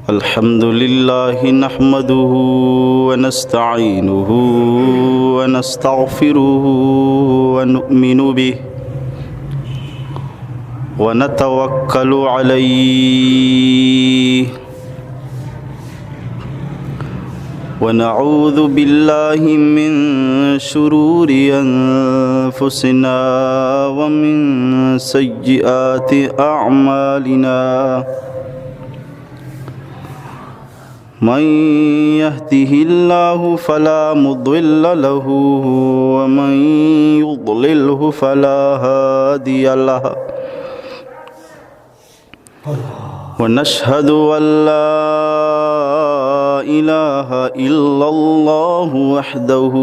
الحمد لله نحمده ونستعينه ونستغفره ونؤمن به ونتوكل عليه ونعوذ بالله من شرور أنفسنا ومن سيئات أعمالنا. من يهده الله فلا مضل له ومن يضلله فلا هادي له. ونشهد أن لا إله إلا الله وحده،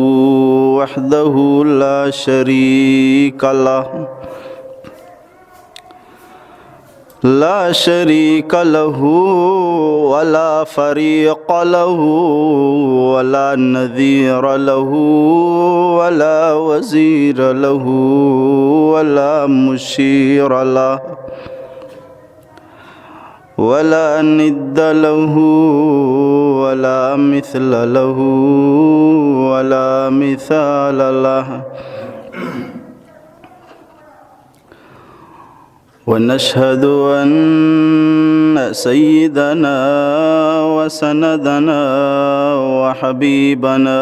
وحده لا شريك له، لا شريك له ولا فريق له ولا نظير له ولا وزير له ولا مشير له ولا ند له ولا مثل له ولا مثال له. ونشهد أن سيدنا وسندنا وحبيبنا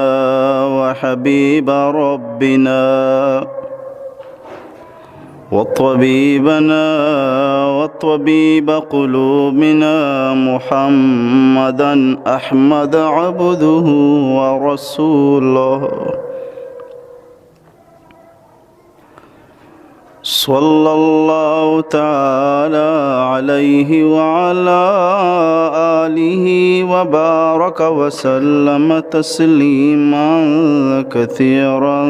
وحبيب ربنا وطبيبنا وطبيب قلوبنا محمدا أحمد عبده ورسوله، صلى الله تعالى عليه وعلى آله وبارك وسلم تسليما كثيرا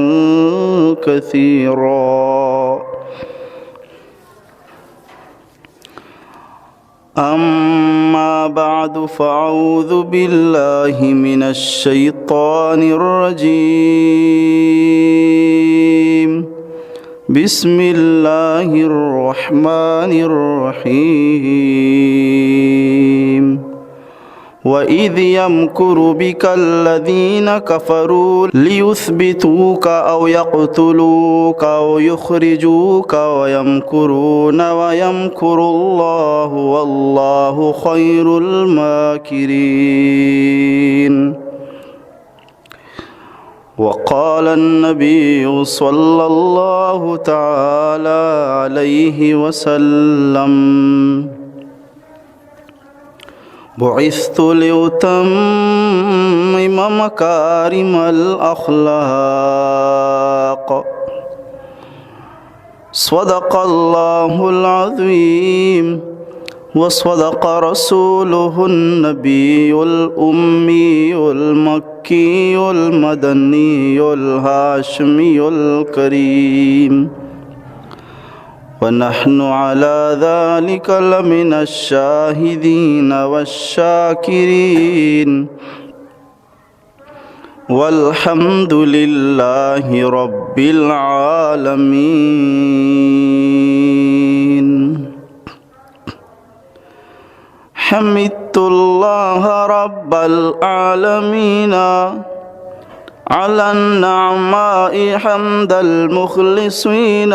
كثيرا. أما بعد، فأعوذ بالله من الشيطان الرجيم. بسم الله الرحمن الرحيم. وإذ يمكر بك الذين كفروا ليثبتوك أو يقتلوك أو يخرجوك ويمكرون ويمكر الله والله خير الماكرين. وقال النبي صلى الله تعالى عليه وسلم: بعثت لأتمم مكارم الأخلاق. صدق الله العظيم وصدق رسوله النبي الأمي المكي المدني الهاشمي الكريم، ونحن على ذلك لمن الشاهدين والشاكرين. والحمد لله رب العالمين. حمدت الله رب العالمين على النعماء حمد المخلصين.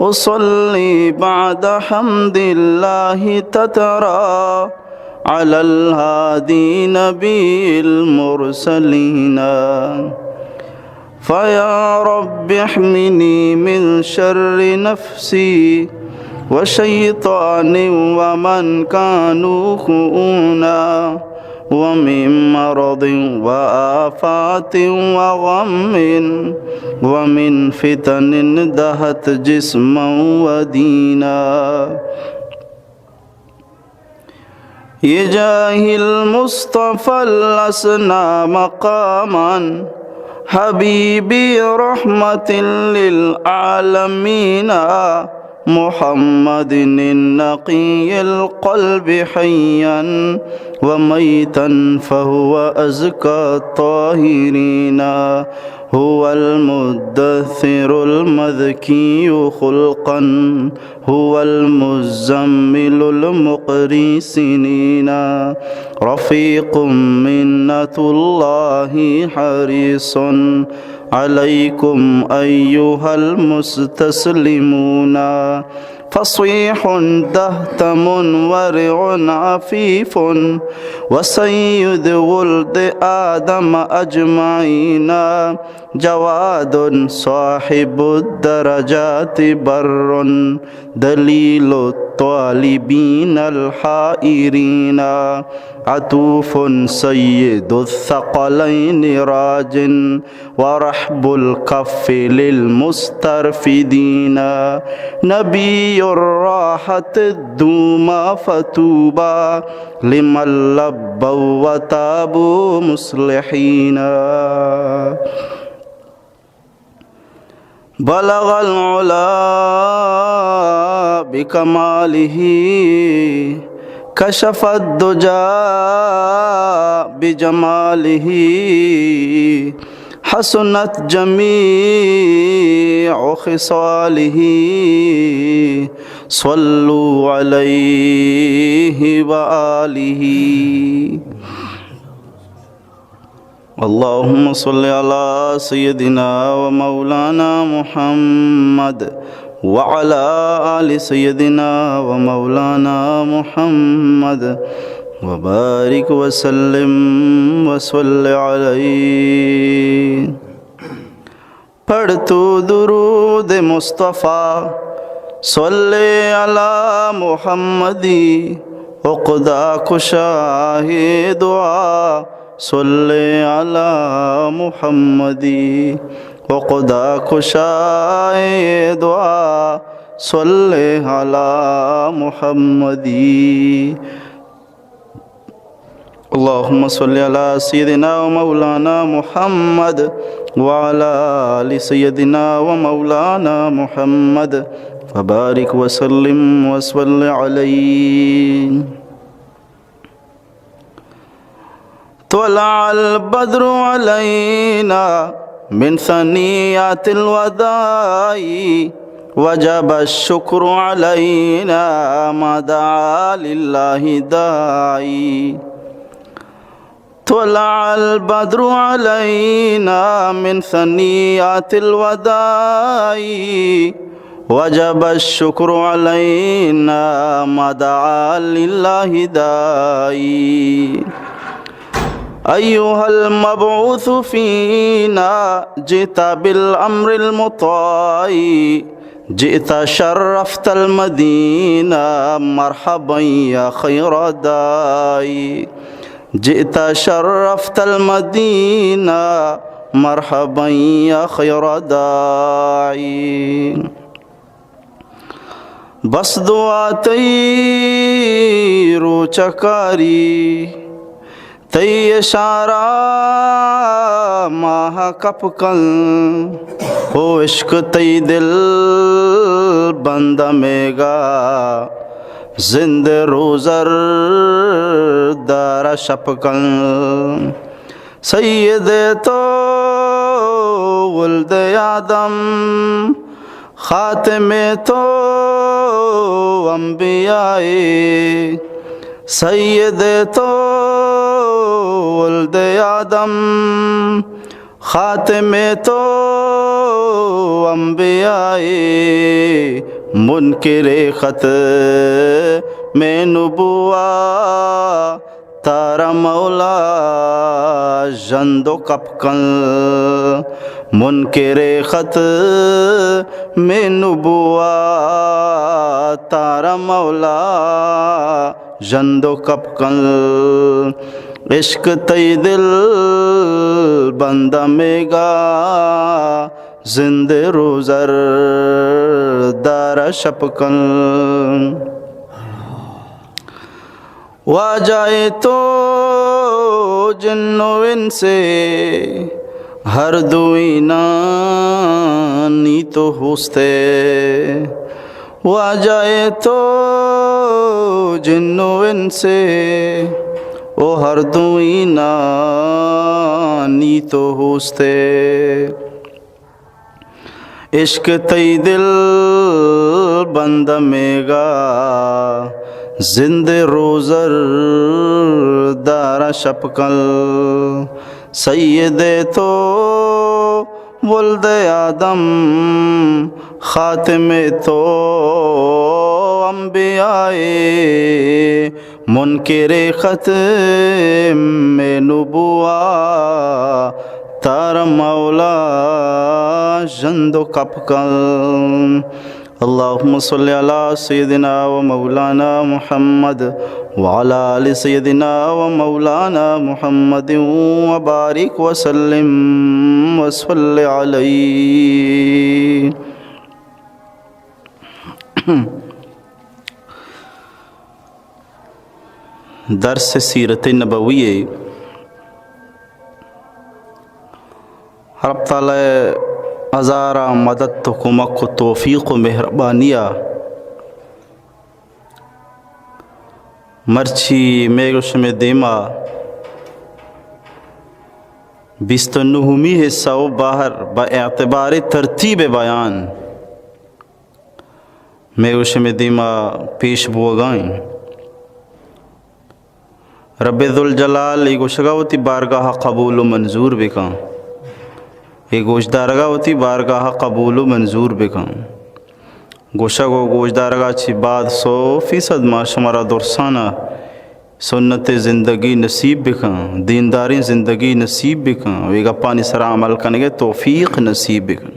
أصلي بعد حمد الله تترى على الهادي نبي المرسلين. فيا رب احمني من شر نفسي وشيطان ومن كانوا خؤونا، ومن مرض وآفات وغم، ومن فتن دهت جسما ودينا. بجاه المصطفى الأسنى مقاما، حبيبي رحمة للعالمين، محمد النقي القلب حيا وميتا فهو أزكى الطاهرين. هو المدثر المذكي خلقا، هو المزمل المقري سنينا، رفيق منة الله حريص عليكم أيها المستسلمون، فصيح دهتم ورع عفيف، وسيد ولد آدم أجمعين، جواد صاحب الدرجات بر، دليل الطالبين الحائرين، عطوف سيد الثقلين راج، ورحب الكف للمسترفدين، نبي الراحة الدوم، فطوبى لمن لبوا وتابوا مصلحين. بلغ العلا بكماله، كشف الدجى بجماله، حسنت جميع خصاله، صلوا عليه وآله. اللهم صل على سيدنا ومولانا محمد وعلى آل سيدنا ومولانا محمد وبارك وسلم وصل عليه. پڑھ تو درود مصطفی، صل علی محمدی، عقدہ کشائے دعا، صل علی محمدی، عقدہ کشائے دعا، صل علی محمدی. اللهم صل على سيدنا ومولانا محمد وعلى آل سيدنا ومولانا محمد وبارك وسلم وصل عليه. طلع البدر علينا من ثنيات الوداع، وجب الشكر علينا ما دعا لله داعي. طلع البدر علينا من ثنيات الوداع، وجب الشكر علينا ما دعا لله داعي. أيها المبعوث فينا جئت بالأمر المطاع، جئت شرفت المدينة مرحبا يا خير داعي، جئت شرفت المدينة مرحبا يا خير داعي. بس دعا تئی روچ کاری، تئی اشارہ ماہ کپ کن، او عشق تئی دل بندہ میگا، زند روزر دارا شپ کن. سید تو ولد آدم، خاتم تو انبیاء، سید تو ولد آدم، خاتم تو انبیاء، منکر ختم نبوت تارا مولا ژند و کپ کن، منکر ختم نبوت تارا مولا ژند و کپ کن، عشق تئی دل بندہ میگا، زند روزر دارا شپ کن. واجہ تو جن و انس، ہر دوئینانی تو ہوست ئے. واجہ تو جن و انس، او ہر دوئینانی تو ہوست ئے. عشق تئی دل بند میگا، زند روزر دارا شپ کل۔ سید تو ولد آدم، خاتم تو انبیائے، منکر ختم نبوت تار مولا ژند و کپ کن۔ اللهم صل على سيدنا ومولانا محمد وعلى آل سيدنا ومولانا محمد وبارك وسلم وصل عليه۔ درس سیرت نبوی۔ رب تعالی ہزاراں مدد و کمک و توفیق و مہربانی ءَ مرچی مئے گوں شمئے دیما بیست و نہمی حصہ و بہر بہ اعتبار ترتیب بیان مئے گوں شمئے دیما پیش بوگا ایں۔ رب ذوالجلال اے گوشگا وتی بارگاہ قبول و منظور بکن، اے گوشدارگا وتی بارگاہ قبول و منظور بکن۔ گوشگ و گوشدارگا چی بعد سو فیصد ما شمارا درسانا سنت زندگی نصیب بکن، دینداریں زندگی نصیب بکن، و اے گپانی سرا عمل کنگے توفیق نصیب بکن۔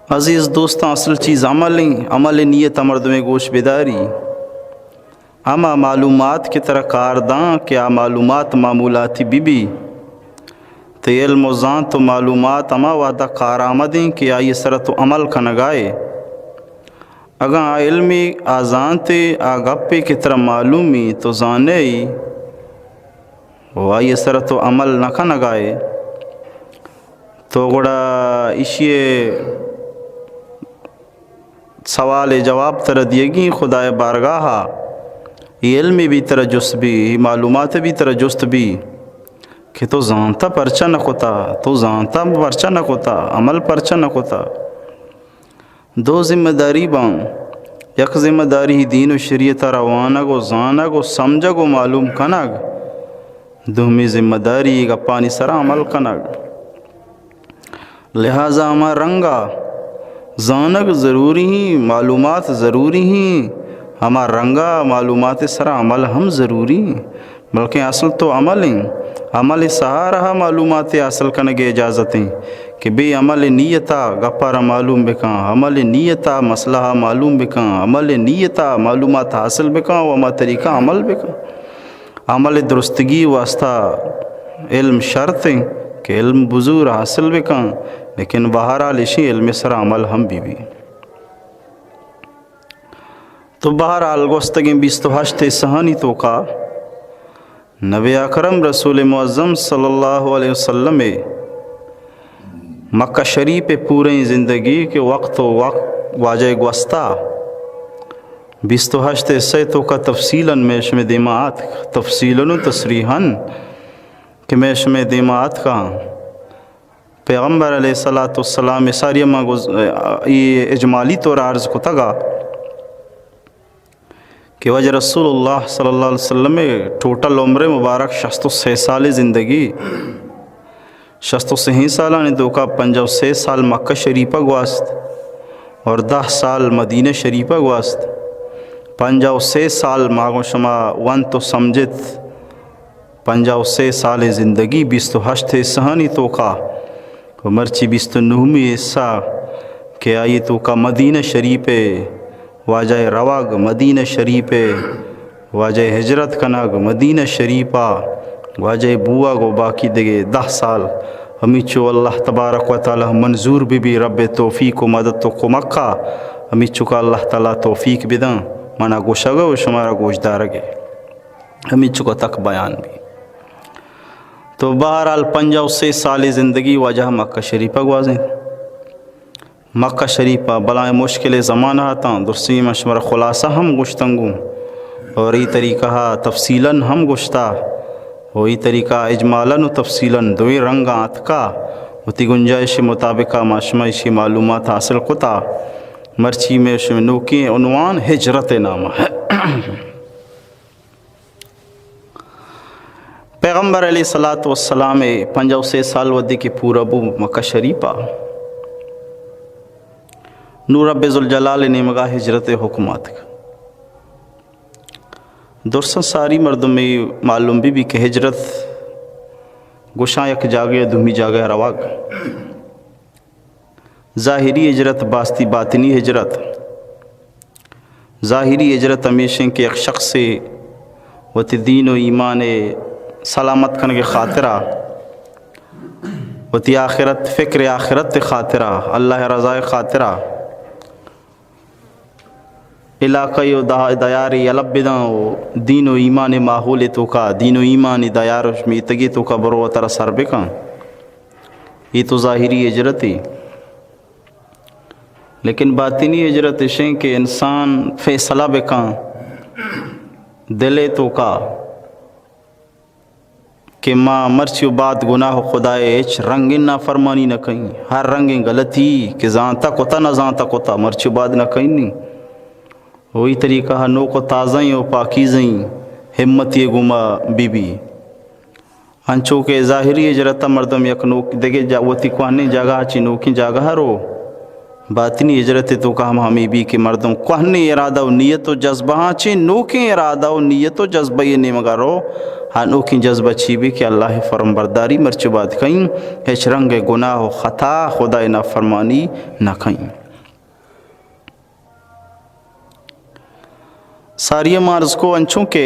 عزیز دوستاں، اصل چیز عمل ایں۔ عمل نیت مردمے گوش بداری۔ ہما معلومات کہ ترا کار داں کہ آ معلومات معمولاتی بہ بی، تئی علم و زانت و معلومات ہما وہدا کارآمدیں کہ آئی سرا تو عمل کنگائے۔ اگاں آ علمے، آ زانتے، آ گپے کہ ترا معلومی، تو زانئے و آئی سرا تو عمل نہ کنگائے، تو گڑا ایشی سوال ءِ جواب ترا دیگی خدائے بارگاہ ءَ۔ اے علم بی ترا جست بی، اے معلومات بی ترا جست بی کہ تو زانتا پرچا نہ کتا، تو زانتا پرچا نہ کتا، عمل پرچا نہ کتا۔ دو ذمہ داری باں۔ یک ذمہ داری دین و شریعت ءَ روانگ و زانگ و سمجھگ و معلوم کنگ۔ دومی ذمہ داری گپانی سرا عمل کنگ۔ لہذا ہما رنگا زانگ ضروری ہیں، معلومات ضروری ہیں، ہما رنگا معلومات سرا عمل ہم ضروری ہیں، بلکہ اصل تو عمل ہیں۔ عمل سہارا معلومات حاصل کنگ اجازت ہیں کہ بے عمل نیتا گپارا معلوم بکن، عمل نیتا مسئلہ معلوم بکن، عمل نیتا معلومات حاصل بکن و ہما طریقہ عمل بکن۔ عمل درستگی واسطہ علم شرط ہیں کہ علم بزور حاصل بکن، لیکن بہرحال اشی علم سرا عمل ہم بی بی۔ تو بہرحال گوستگیں بیست و ہشت سہانی توکا نبی اکرم رسول معظم صلی اللہ علیہ وسلم مکہ شریف پوریں زندگی کہ وقت و وقت واجہ گوستا بیست و ہشت حصہ توکا تفصیلاً میں شمے دیما آتک، تفصیلاً و تصریحاً کہ میں شمے دیما آتکاں۔ پیغمبر علیہ الصلوۃ والسلام ساری ما گز-، ای اجمالی طور عرض کتگا کہ واجہ رسول اللہ صلی اللہ علیہ وسلم ٹوٹل عمر مبارک شست و سے سال زندگی، شست و سہیں سالانی توکا پنجاہ و سے سال مکہ شریفہ گواست اور دہ سال مدینہ شریفہ گواست۔ پنجاہ و سے سال ما گوں شما ونت و سمجھت، پنجاہ و سے سال زندگی بیست و ہشت حصہانی توکا و مرچی بیست و نہمی حصہ کہ آئی توکا مدینہ شریف واجہ ءِ روگ، مدینہ شریف ءَ واجہ ءِ ہجرت کنگ، مدینہ شریف ءَ واجہ ءِ بوگ و باقی دگہ دہ سال ہمیچو اللہ تبارک و تعالی منظور بہ بی۔ رب ءِ توفیق و مدد و کمک ءَ ہمیچو کہ اللہ تعالی توفیق بدن، منا گوشگ و شمارا گوشدارگ ءَ ہمیچو کہ تک بیان بی۔ تو بہرحال پنجاہ و سے سال زندگی واجہ مکہ شریف ءَ گوازینت۔ مکہ شریف ءَ بلاہیں مشکلیں زمانہ اتاں، درستی من شمارا خلاصہ ہم گوشتنگوں اور ای طریقہ ءَ تفصیلاً ہم گوشتا و ای طریقہ اجمالاً و تفصیلاً دوئیں رنگاں اتکا وتی گنجائش مطابق ما شما ایشی معلومات حاصل کتا۔ مرچی میں شما نوکیں عنوان ہجرت نامہ۔ پیغمبر علیہ الصلوۃ والسلام پنجاہ و سے سال ودی کہ پورا بو مکہ شریفہ، نو رب ذوالجلال نیمگا ہجرت حکم آتک۔ درساں ساری مردم معلوم بی بی کہ ہجرت گوشاں یک جاگہ دومی جاگہ رواگ۔ ظاہری ہجرت باستی باطنی ہجرت۔ ظاہری ہجرت ہمیشیں کہ یک شخص وتی دین و ایمان سلامت کنگ خاطرہ، وتی آخرت، فکر آخرت خاطرہ، اللہ رضا خاطرہ علاقہ و دہ-، دیار یلہ بداں و دین و ایمان ماحول توکا، دین و ایمان دیار و میتگی توکا برو و ترا سر بکن۔ یہ تو ظاہری ہجرت ہے۔ لیکن باطنی ہجرت اشیں کہ انسان فیصلہ بکن دل توکا کہ ما مرچی و بعد گناہ و خدائے ہچ رنگیں نافرمانی نہ کئیں، ہر رنگیں غلطی کہ زانتا کتا نہ زانتا کتا، مرچی و بعد نہ کئیں نی۔ وہی طریقہ نوک و تازہ و پاکیزیں ہمتی گما بی بی۔ انچو کہ ظاہری ہجرت مردم یک نوک دگہ جا-، وتی کوہنیں جاگہ چی نوکیں جاگہ رو، باطنی ہجرت توکا ہم ہمیں بی کہ مردم کوہنیں ارادہ و نیت و جذبہ ہاں چی نوکیں ارادہ و نیت و جذبہ یہ نیمگا رو، ہاں نوکیں جذبہ چی بی کہ اللہ فرم برداری مرچی و بعد کئیں، ہچ رنگ گناہ و خطا خدائے نافرمانی نہ کئیں۔ ساری ما عرض کو انچوں کہ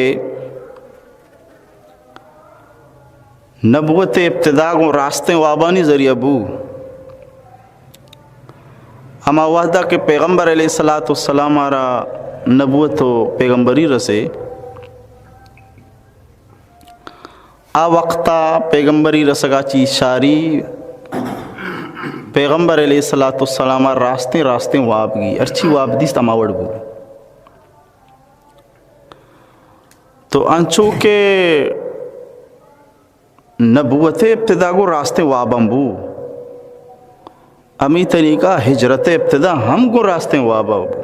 نبوت ابتدا گوں راستیں وابانی ذریعہ بو۔ ہما وہدا کہ پیغمبر علیہ الصلوۃ والسلام آرا نبوت و پیغمبری رسے، آ وقتا پیغمبری رسگا چی شاری پیغمبر علیہ الصلوۃ والسلام راستیں راستیں واب گی، ہرچی واب دیست ہما وڑ بو۔ تو انچو کہ نبوت ابتدا گو راستیں واباں بو، ہمی طریقہ ہجرت ابتدا ہم گو راستیں وابا بو۔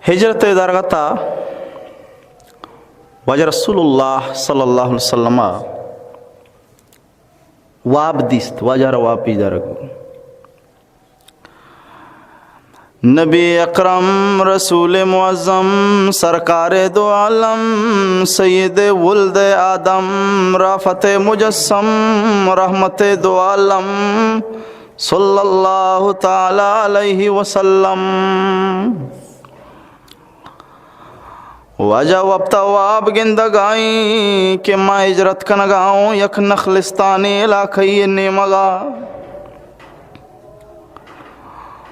ہجرت درگتا واجہ رسول اللہ صلی اللہ علیہ وسلم واب دیست، واجہ را واب پیش دارگ بو۔ نبی اکرم رسول معظم سرکار دو عالم سید ولد آدم رافت مجسم رحمت دو عالم صلی اللہ تعالی علیہ وسلم۔ واجہ وپتا واب گندگائیں کہ ما ہجرت کنگا اوں یک نخلستانی علاقہ نیمگا۔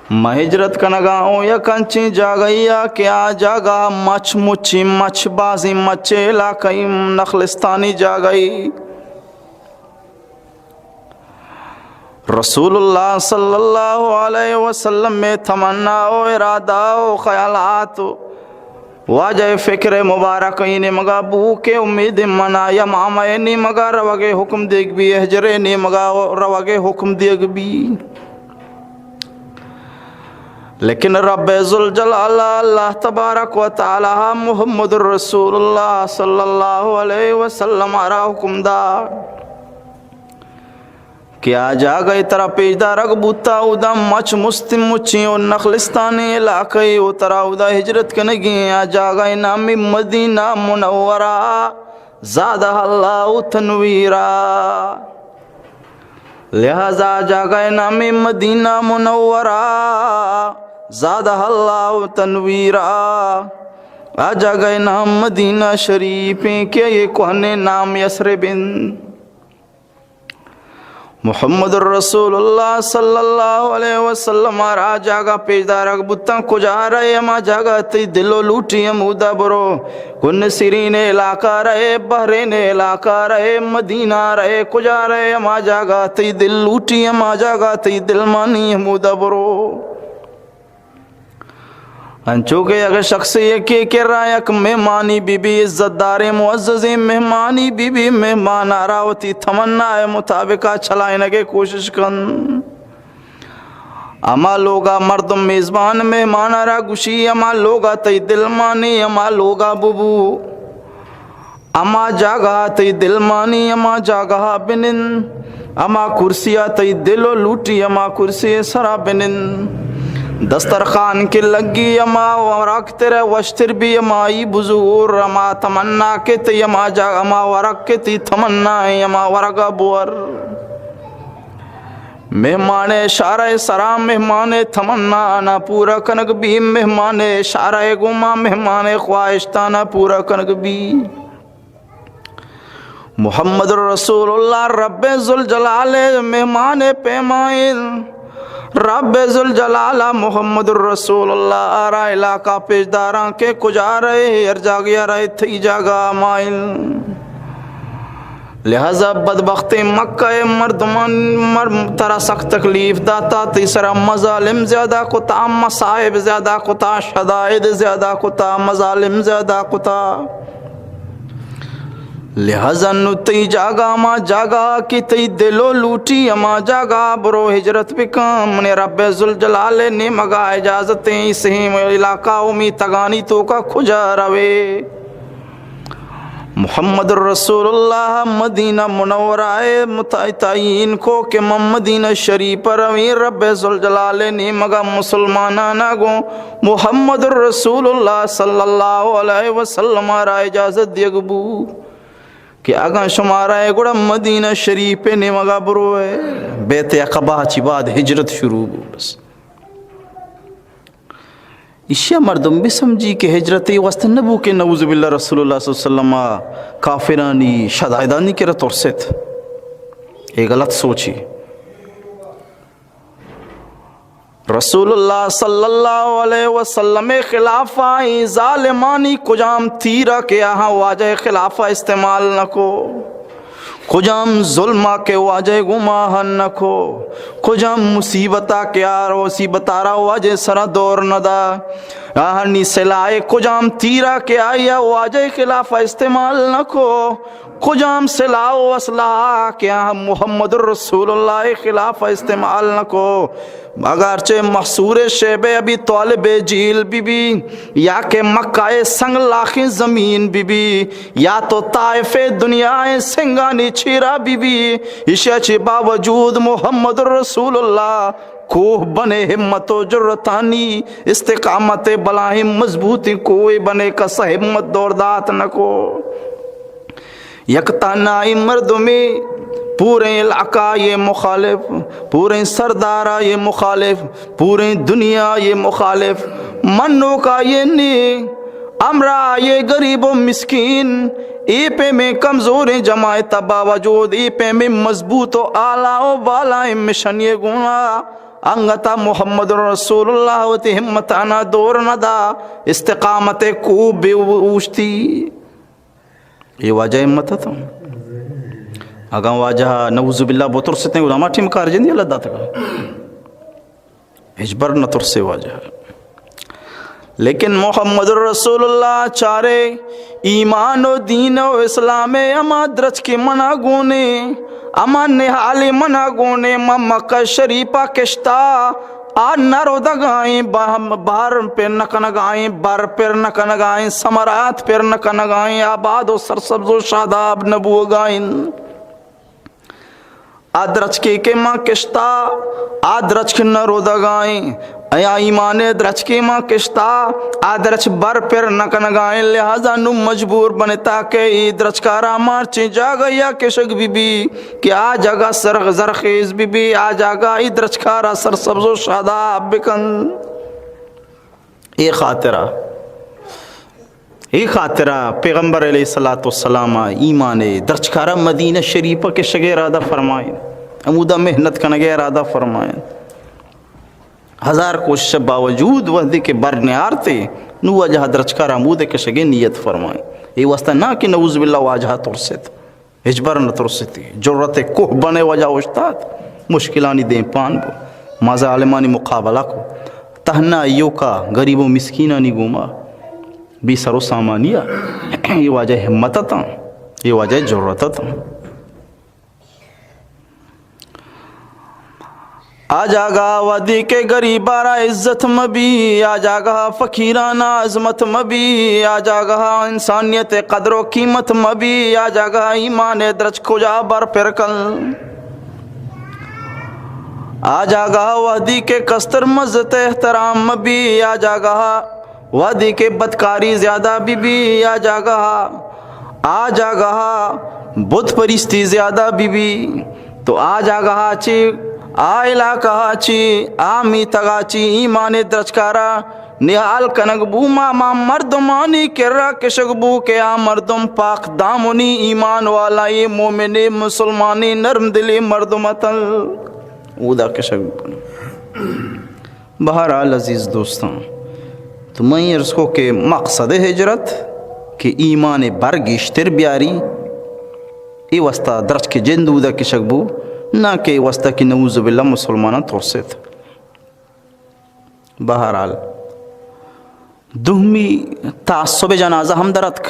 ما ہجرت کنگا اوں یک انچیں جاگہیا کہ آ جاگہ مچ مچی مچ بازیں مچ علاقہ نخلستانی جاگہی۔ رسول اللہ صلی اللہ علیہ وسلم میں تمنا و ارادہ و خیالات و واجہ فکر مبارک ای نیمگا بو کہ امید منا یمامہ نیمگا روگے حکم دیگ بی، ہجر نیمگا روگے حکم دیگ بی۔ لیکن رب ذوالجلال اللہ تبارک و تعالی محمد رسول اللہ صلی اللہ علیہ وسلم را حکم دا کہ آ جاگہ ترا پیش دارگ بوتا، اودا مچ مستیں مچیں و نخلستانی علاقہ و ترا اودا ہجرت کنگی، آ جاگہ نامی مدینہ منورہ زادہ اللہ تنویرہ۔ لہذا جاگہ نامی مدینہ منورہ زادہ اللہ تنویرہ۔ آ جاگہ نام مدینہ شریفیں کہ یہ کوہنے نام یثرب انت۔ محمد رسول اللہ صلی اللہ علیہ وسلم را جاگہ پیش دارگ بوتاں، کجا رہے ہما جاگہ تئی دل و لوٹی ہمودا برو۔ گن سیرین علاقہ رہے، بحرین علاقہ رہے، مدینہ رہے، کجا رہے ہما جاگہ تئی دل لوٹی ہما جاگہ تئی دل مانی ہمودا برو۔ انچو کہ اگہ شخص یکے کرا یک مہمانی بی بی، عزت داریں معززیں مہمانی بی بی، مہمان ءَ را وتی تمنا ءِ مطابق ءَ چلائینگ ءِ کوشش کن۔ ہما لوگ ءَ مردم میزبان مہمان ءَ را گوشی، ہما لوگ ءَ تئی دل مانی، ہما لوگ ءَ ببو۔ ہما جاگہ ءَ تئی دل مانی، ہما جاگہ ءَ بنند۔ ہما کرسی ءَ تئی دل و لوٹی، ہما کرسی ءِ سرا بنند۔ دسترخوان کہ لگی، ہما ورگ ترا وشتر بی، ہمائی بزور، ہما تمنا کہ تئی ہما جاگہ، ہما ورگ کہ تئی تمنا ایں، ہما ورگ ءَ بور۔ مہمان ءِ اشارہ ءِ سرا مہمان ءِ تمنا آناں پورا کنگ بی، مہمان ءِ اشارہ ءِ گوما مہمان ءِ خواہشتاناں پورا کنگ بی۔ محمد رسول اللہ رب ذوالجلال ءِ مہمان ءِ پیما ایں۔ رب ذوالجلال ءَ محمد رسول اللہ ءَ را علاقہ پیش داراں کہ کجا رئے، ہر جاگہ ءَ رئے، تئی جاگہ ہما ایں۔ لہذا بدبختیں مکہ ءِ مردمان، مر-، ترا سک تکلیف داتا، تئی سرا مظالم زیادہ کتا، مصائب زیادہ کتا، شدائد زیادہ کتا، مظالم زیادہ کتا۔ لہذا نوں تئی جاگہ ہما جاگہ کہ تئی دل و لوٹی، ہما جاگہ برو ہجرت بکن۔ منی رب ذوالجلال ءِ نیمگا اجازت ایں، سہیں علاقہ و میتگانی توکا کجا روے۔ محمد رسول اللہ مدینہ منورہ ءَ مت-، تعیین کو کہ من مدینہ شریف ءَ رویں، رب ذوالجلال ءِ نیمگا مسلماناناں گوں محمد رسول اللہ صلی اللہ علیہ وسلم ءَ را اجازت دیگ بو کہ اگاں شما رئے گڑا مدینہ شریف ءِ نیمگا بروئے۔ بیعت عقبہ چی بعد ہجرت شروع بو۔ بس ایشی ءَ مردم بہ سمجھی کہ ہجرت اے واسطہ نہ بو کہ نعوذ باللہ رسول اللہ صلی اللہ علیہ وسلم ءَ کافرانی شدائدانی کرا ترست۔ اے غلط سوچے۔ رسول اللہ صلی اللہ علیہ وسلم ءِ خلاف ءَ اے ظالمانی کجام تیر ءَ کہ آہاں واجہ ءِ خلاف ءَ استعمال نہ کو، کجام ظلم ءَ کہ واجہ ءِ گوما ہن نہ کو، کجام مصیبت ءَ کہ آ مصیبت ءَ را واجہ ءِ سرا دور نہ دا، آہانی سلاہ ءِ کجام تیر ءَ کہ آئی ءَ واجہ ءِ خلاف ءَ استعمال نہ کو، کجام سلاہ و اسلحہ کہ آہاں محمد رسول اللہ ءِ خلاف ءَ استعمال نہ کو۔ اگرچہ محصور شیب ابی طالب ءِ جیل بہ بی، یا کہ مکہ ءِ سنگ لاخیں زمین بہ بی، یا تو طائف ءِ دنیا ءِ سنگانی چیرا بہ بی، ایشی ءَ چہ باوجود محمد رسول اللہ کوہ بن ءِ ہمت و جرتانی، استقامت ءِ بلاہیں مضبوطیں کوہ بن ءِ کس ءَ ہمت دور دات نہ کو۔ یک تہنائیں مردمے، پوریں علاقہ ءِ مخالف، پوریں سردار ءِ مخالف، پوریں دنیا ءِ مخالف، منوک آئی ءِ نی، ہمراہ آئی ءِ غریب و مسکین، اے پیمیں کمزوریں جماعت ءَ باوجود اے پیمیں مضبوط و اعلیٰ و بالائیں مشن ءِ گونا انگت ءَ محمد رسول اللہ وتی ہمتانا دور نہ دا، استقامت ءِ کوہ بہ اوشتی۔ اے واجہ ءِ ہمت ات۔ اگاں واجہ نعوذ باللہ بترستیں، گڑا ہما ٹیم کار جندی اللہ داتگ۔ ہچبر نہ ترسے واجہ۔ لیکن محمد رسول اللہ چارے ایمان و دین و اسلام ءِ ہما درچکے منا گونے، ہما نہالے منا گونے، ما مکہ شریف ءَ کشتا، آ نہ رودگائیں، بہ-، بہر پر نہ کنگائیں، بر پر نہ کنگائیں، ثمرات پر نہ کنگائیں، آباد و سرسبز و شاداب نہ بوگائیں۔ آ درچکے کہ ما کشتا، آ درچک نہ رودگائیں۔ ایا ایمان ءِ درچکے ما کشتا، آ درچک بر پر نہ کنگائیں، لہذا نوں مجبور بنتا کہ اے درچکارا مارچیں جاگہ یا کشگ بہ بی کہ آ جاگہ سرخ زرخیز بہ بی، آ جاگہ اے درچکارا سرسبز و شاداب بکن۔ اے خاطرہ، اے خاطرہ پیغمبر علیہ الصلوۃ والسلام ایمان ءِ درچکارا مدینہ شریف ءَ کشگ ءِ ارادہ فرمائیں، ہمودا محنت کنگ ءِ ارادہ فرمائیں۔ ہزار کوشش ءِ باوجود وہدے کہ بر نیارتے، نوں واجہ درچکار ہمودے کشگ ءِ نیت فرمائیں۔ اے واسطہ نہ کہ نعوذ باللہ واجہ ترست، ہچبر نہ ترستی، جرت ءِ کوہ بن ءِ واجہ اوشتات، مشکلانی دیمپان بو، ما ظالمانی مقابلہ کو۔ تہنا ایوکا غریب و مسکینانی گوما بے سر و سامانی ءَ، اے واجہ ہمت اتاں، اے واجہ جرأت اتاں۔ آ جاگہ وہدی کہ غریبارا عزت مبی، آ جاگہ فقیرانا عظمت مبی، آ جاگہ انسانیت قدر و قیمت مبی، آ جاگہ ایمان درچک کجا بر پر کن۔ آ جاگہ وہدی کہ کستر مزت احترام مبی، آ جاگہ وہدی کہ بدکاری زیادہ بی بی، آ جاگہ، آ جاگہ بت پریستی زیادہ بی بی، تو آ جاگہ چی، آ علاقہ چی، آ میتگا چی ایمان درچکارا نہال کنگ بو، ما، ما مردمانی کرا کشگ بو کہ آ مردم پاک دامنی ایمان والا، اے مومن، اے مسلمانی نرم دلی مردم اتن، اودا کشگ بو۔ بہرحال عزیز دوستاں، تو من عرض کو کہ مقصد ہجرت کہ ایمان بر گیشتر بیاری، اے واسطہ درچک جند اودا کشگ بو، نہ کہ اے واسطہ کہ نعوذ باللہ مسلماناں ترسیت۔ بہرحال، دومی تعصب جنازہ ہم در اتک۔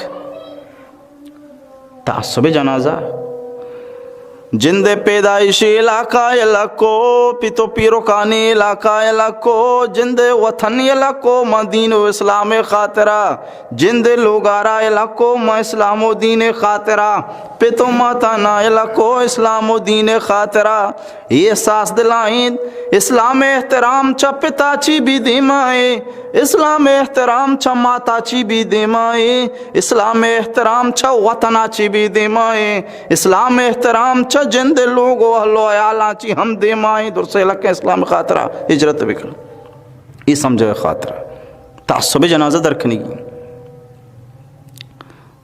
تعصب جنازہ، جند پیدائشی علاقہ ءِ لکو، پت و پیرکانی علاقہ ءِ لکو، جند وطن ءِ لکو، ما دین و اسلام ءِ خاطرا، جند لوگارا ءِ لکو، ما اسلام و دین ءِ خاطرا، پت و ماتانا ءِ لکو، اسلام و دین ءِ خاطرا۔ اے احساس دلائینت، اسلام ءِ احترام چہ پتا چی بی دیما ایں، اسلام ءِ احترام چہ ماتا چی بی دیما ایں، اسلام ءِ احترام چہ وطنا چی بی دیما ایں، اسلام ءِ احترام چہ جند لوگ و اہل و عیالاں چی ہم دیما ایں۔ درسے لکیں اسلام ءِ خاطرا ہجرت بکن، اے سمجھگ ءِ خاطرا تعصب جنازہ در کنگی۔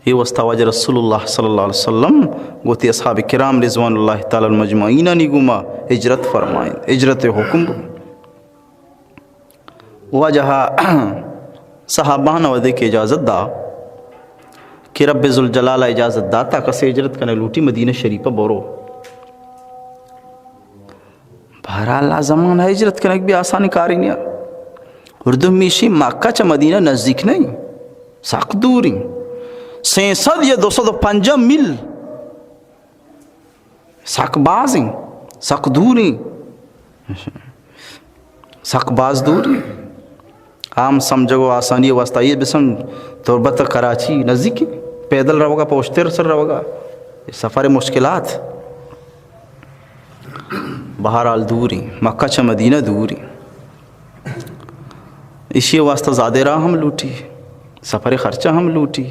اے واسطہ واجہ رسول اللہ صلی اللہ علیہ وسلم گوتی اصحاب کرام رضوان اللہ تعالی علیہم اجمعینانی گوما ہجرت فرمائیں، ہجرت حکم بو۔ واجہ صحابان ودے کہ اجازت دا کہ رب ذوالجلال اجازت داتا، کسے ہجرت کنے لوٹی مدینہ شریف برو۔ بہرحال، آ زمانہ ہجرت کنگ بھی آسانی کارے نیا۔ اور دومی شی، مکہ چہ مدینہ نزدیک نہیں، سک دور ہیں، سینسد یا دو سد و پنجاہ میل، سک باز ہیں، سک دور ہیں، سک باز دور ہیں۔ عام سمجھگ و آسانی واسطہ یہ بسم تربت کراچی نزدیک ہیں، پیدل روگا، پوشتر سر روگا، سفر مشکلات۔ بہرحال دور ہیں، مکہ چہ مدینہ دور ہیں۔ ایشی واسطہ زیادہ راہ ہم لوٹی، سفر خرچہ ہم لوٹی،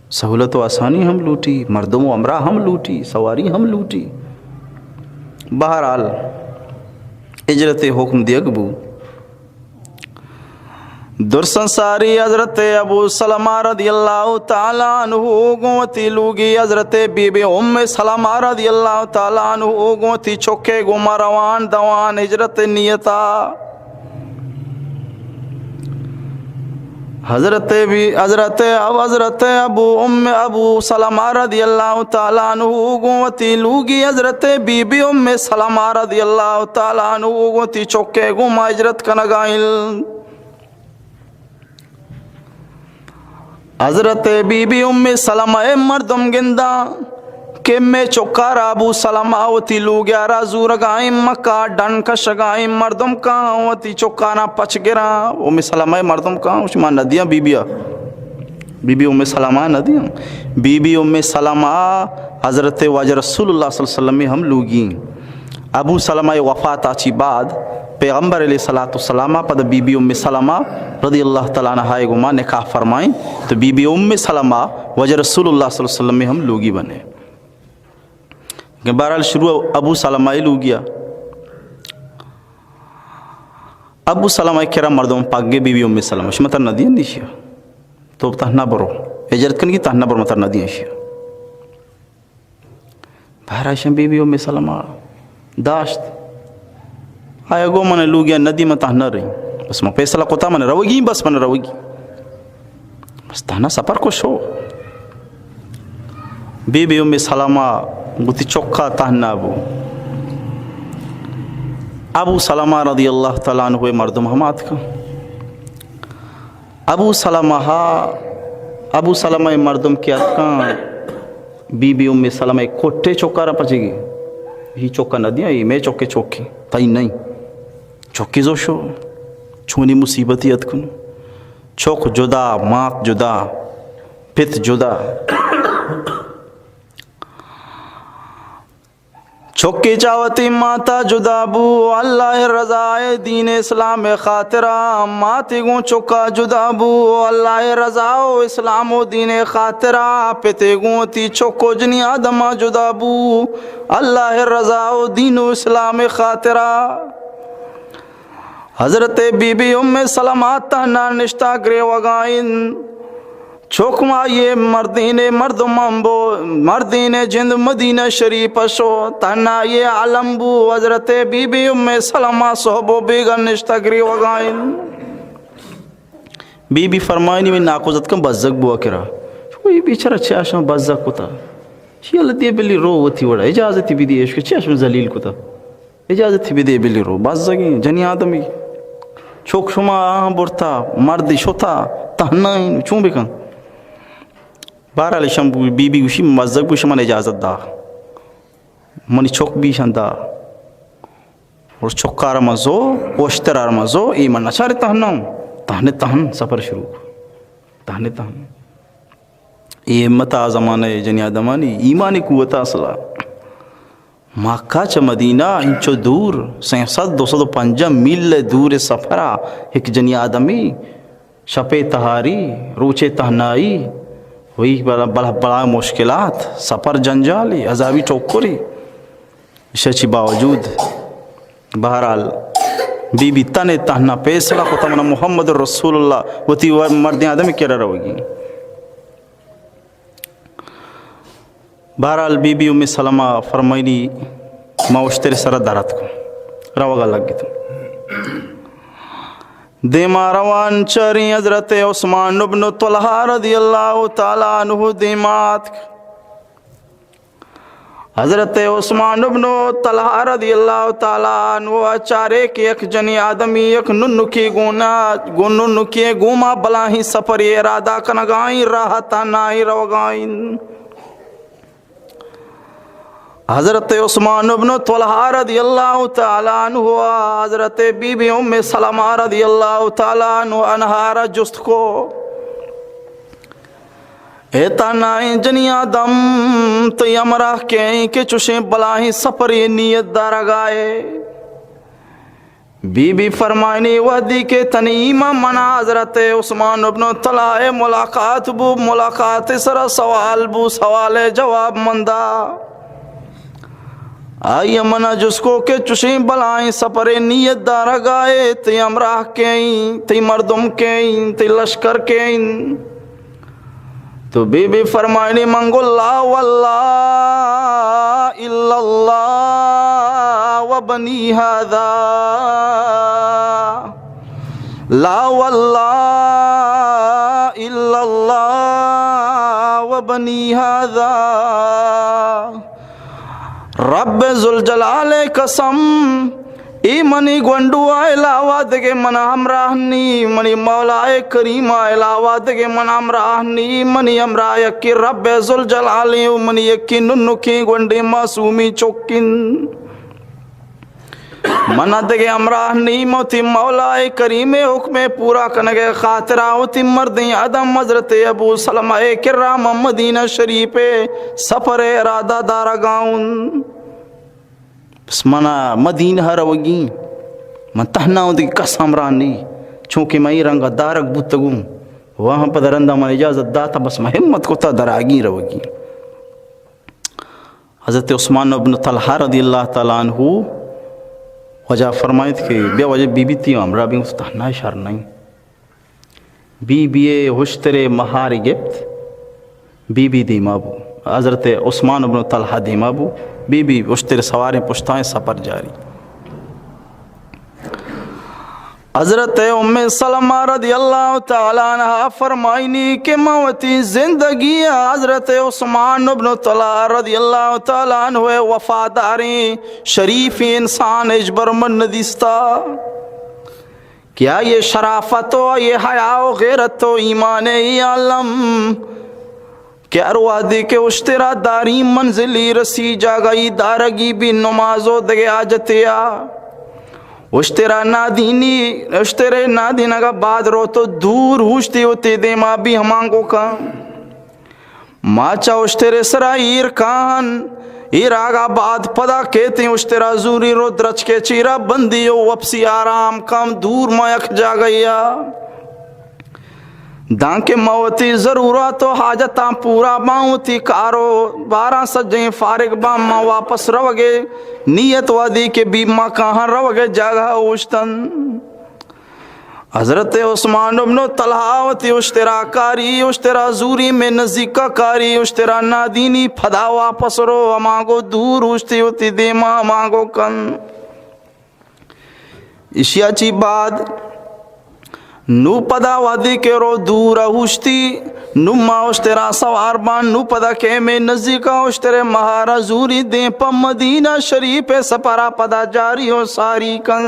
سہولت و آسانی ہم لوٹی، مردم و ہمراہ ہم لوٹی، سواری ہم لوٹی۔ بہرحال ہجرت حکم دیگ بو۔ درسن ساری حضرت ابو سلمہ رضی اللہ تعالی عنہ گوں وتی لوگی حضرت بی بی ام سلمہ رضی اللہ تعالی عنہ گوں وتی چکے گوما روان دوان ہجرت نیتا۔ حضرت بی، حضرت اب، حضرت ابو ام، ابو سلمہ رضی اللہ تعالی عنہ گوں وتی لوگی حضرت بی بی ام سلمہ رضی اللہ تعالی عنہ گوں وتی چکے گوما ہجرت کنگا انت۔ حضرت بی بی ام سلمہ ء مردم گنداں کہ مے چکارا ابو سلمہ وتی لوگیارا زورگائیں، مکہ ڈن کشگائیں، مردم کاں وتی چکاراں پچ گراں۔ ام سلمہ ء مردم کاں، شما ندیاں بی بی ء۔ بی بی ام سلمہ ندیاں۔ بی بی ام سلمہ حضرت واجہ رسول اللہ صلی اللہ علیہ وسلم ہم لوگی۔ ابو سلمہ ء وفات ء چی بعد پیغمبر علیہ الصلوۃ والسلام ء پد بی بی ام سلمہ رضی اللہ تعالی عنہا ء گوما نکاح فرمائیں، تو بی بی ام سلمہ واجہ رسول اللہ صلی اللہ علیہ وسلم ء ہم لوگی بنے۔ کہ بہرحال شروع ابو سلمہ ء لوگیا۔ ابو سلمہ ء کرا مردم پاگے بی بی ام سلمہ، شما تر ندی اندیشیا، تو تہنا برو، ہجرت کنگی تہنا برو، متر ندی اندیشیا۔ بہر ایشاں بی بی ام سلمہ داشت۔ آیا گو من لوگیا ندی، من تہنا رہی۔ بس من فیصلہ کتا من روگی، بس من روگی۔ بس تہنا سفر کو شو۔ بی بی ام سلمہ گوتی چکا تہنا بو۔ ابو سلمہ رضی اللہ تعالی عنہ مردم ہم آتکا۔ ابو سلمہ ءَ، ابو سلمہ ءِ مردم کہ اتکاں، بی بی ام سلمہ ءِ کٹے چکارا پچگی، ہی چکا نہ دیاں، اے مئے چکے چکے، تئی نہیں۔ چکے زو شو، چونی مصیبتی اتکن۔ چک جدا، مات جدا، پت جدا۔ چکے چہ وتی ماتا جدا بو، اللہ ءِ رضا ءُ دین اسلام ءِ خاطرا۔ ماتے گوں چکا جدا بو، اللہ ءِ رضا ءُ اسلام ءُ دین ءِ خاطرا۔ پتے گوں وتی چک ءُ جنی آدما جدا بو، اللہ ءِ رضا ءُ دین ءُ اسلام ءِ خاطرا۔ حضرت بی بی ام سلمہ تہنا نشتہ گریوگا انت۔ چک مائی مردین مردم ہم بو، مردین جند مدینہ شریف شو، تہنا یہ عالم بو۔ حضرت بی بی ام سلمہ صحب و بیگا نشتہ گریوگا انت۔ بی بی فرمائنی، من ناکوزتکم بزگ بو کرا۔ شو یہ بیچارہ چیا شما بزگ کتا؟ شی اللہ دے بلی رو وتی وڑا، اجازتی بدی ایش کہ چیا شما ذلیل کتا؟ اجازت بدے بلی رو، بزگیں جنی آدمی۔ چک شما آہاں برتا، مردی شتا، تہنا ایں، چون بکن؟ بہرحال شم بی بی گوشی، مزگ گوشی، من اجازت دا۔ منی چک بیشان دا۔ اور چکار مزو، اوشترار مزو، اے من نچاری تہنا ہوں۔ تہنے تہن سفر شروع۔ تہنے تہن۔ اے ہمت آ زمانہ جنی آدمانی ایمانی قوت اصلا۔ مکہ چہ مدینہ انچو دور، سئے سد، دو سد و پنجاہ میل دور سفرا، یک جنی آدمی، شپے تہاری، روچے تہنائی، وہی بلا، بلا، بلا مشکلات، سفر جنجالی، عذابی ٹوکری۔ ایشی چی باوجود، بہرحال، بی بی تنے تہنا پیسلہ کتا، من محمد رسول اللہ وتی و مردیں آدمی کرا روگی۔ بہرحال، بی بی ام سلمہ فرمائنی، ما اشتر سرا در اتکوں، روگا لگتوں۔ دیما روان چاریں حضرت عثمان ابن طلحہ رضی اللہ تعالی عنہ دیما اتک۔ حضرت عثمان ابن طلحہ رضی اللہ تعالی عنہ چارے کہ یک جنی آدمی یک ننکی گونا، گون ننکی گوما بلاہیں سفری ارادہ کنگائیں، راہ تہنائی روگائیں۔ حضرت عثمان ابن طلحہ رضی اللہ تعالی عنہ، حضرت بی بی ام سلمہ رضی اللہ تعالی عنہ، عنہا را جست کو، اے تہنائیں جنی آدم، تئی ہمراہ کئے کہ چوشیں بلاہیں سفری نیت دارگائے؟ بی بی فرمائنی، وہدی کہ تنی ایما منا حضرت عثمان ابن طلحہ ملاقات بو، ملاقات سرا سوال بو، سوال جواب من دا۔ آئی منا جست کو کہ چوشیں بلاہیں سفرے نیت دارگائے، تئی ہمراہ کئے، تئی مردم کئے، تئی لشکر کئے؟ تو بی بی فرمائنی، من گو لا واللہ الا اللہ و بنی ہذا، لا واللہ الا اللہ و بنی ہذا۔ رب ذوالجلال قسم، اے منی گونڈو ءَ علاوہ دگہ من ہمراہ نی، منی مولا کریم ءَ علاوہ دگہ من ہمراہ نی، منی ہمراہ یکی رب ذوالجلال و منی یکی ننکیں گونڈیں معصومی چک انت۔ من دگہ ہمراہ نی، من وتی مولا کریم حکم پورا کنگ خاطرا وتی مردیں آدم حضرت ابو سلمہ کرا من مدینہ شریف سفر ارادہ دارگا اوں۔ بس منا مدینہ روگی، من تہنا اوں، دگہ کس ہمراہ نی، چونکہ من اے رنگا دارگ بوتگوں، واہاں پد رندا من اجازت داتا، بس من ہمت کتا دراگی روگی۔ حضرت عثمان ابن طلحہ رضی اللہ تعالی عنہ وجہ فرمائیت کہ بیا واجہ بی بی تئی ہمراہ بیں، تہنا شر نہیں۔ بی بی ءَ ہشترے مہارے گپت، بی بی دیما بو، حضرت عثمان ابن طلحہ دیما بو، بی بی ہشترے سواریں پشتائیں سفر جاری۔ حضرت ام سلمہ رضی اللہ تعالی عنہا فرمائنی کہ من وتی زندگی ءَ حضرت عثمان ابن طلحہ رضی اللہ تعالی عنہ ءِ وفاداریں شریفیں انسان ہچبر من ندیستا۔ کہ آئی شرافت و آئی حیا و غیرت و ایمان ءِ عالم کہ ہر وہدے کہ اشترا داری منزلی رسی، جاگہی دارگی بی، نماز و دگہ حاجتے آ اشترا نادینی، اشترے نادینگا بعد رو تو دور اوشتی وتی دیما بی ہمانگو کن۔ ما چہ اشترے سرا ایر کان، ایر آگا بعد پدا کیتیں اشترا زوری رو درچکے چیرا بندی و وپسی آرام کم، دور ما یک جاگہیا۔ دانکہ ما وتی ضرورت و حاجتاں پورا باں، وتی کار و باراں سجیں فارغ باں، ما واپس روگے نیت وہدی کہ بی ما کاہاں روگے جاگہ اوشتن۔ حضرت عثمان ابن طلحہ وتی اشترا کاری، اشترا زوری میں نزیکا کاری، اشترا نادینی، پدا واپس رو ہمانگو دور اوشتی وتی دیما ہمانگو کن۔ اشیا چی بعد نو پدا وہدے کہ رو دور اوشتی، نو ما اشترا سوار بان، نو پدا کہ میں نزیکا اشترے مہارا زوری دیں پہ مدینہ شریف سپرا پدا جاری و ساری کن۔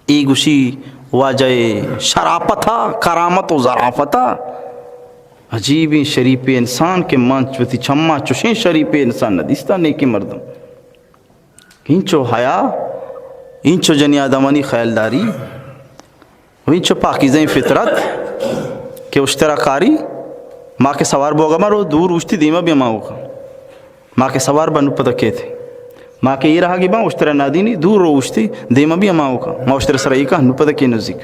اے گوشی واجہ شرافتا، کرامت و ظرافتا۔ عجیبیں شریفیں انسان کہ من وتی چما چوشیں شریفیں انسان نہ دیستا، نیکیں مردم۔ اینچو حیا، اینچو جنی آدمانی خیالداری، و اینچو پاکیزیں فطرت کہ اشترا کاری، ما کہ سوار بوگا مرو دور اوشتی دیما بی ہمانگو کن۔ ما کہ سوار بن نو پدا کیت۔ ما کہ ایر آگی باں اشترا نادینی دور رو اوشتی دیما بی ہمانگو کن۔ ما اشترا سرا ایکا نو پدا کے نزیک۔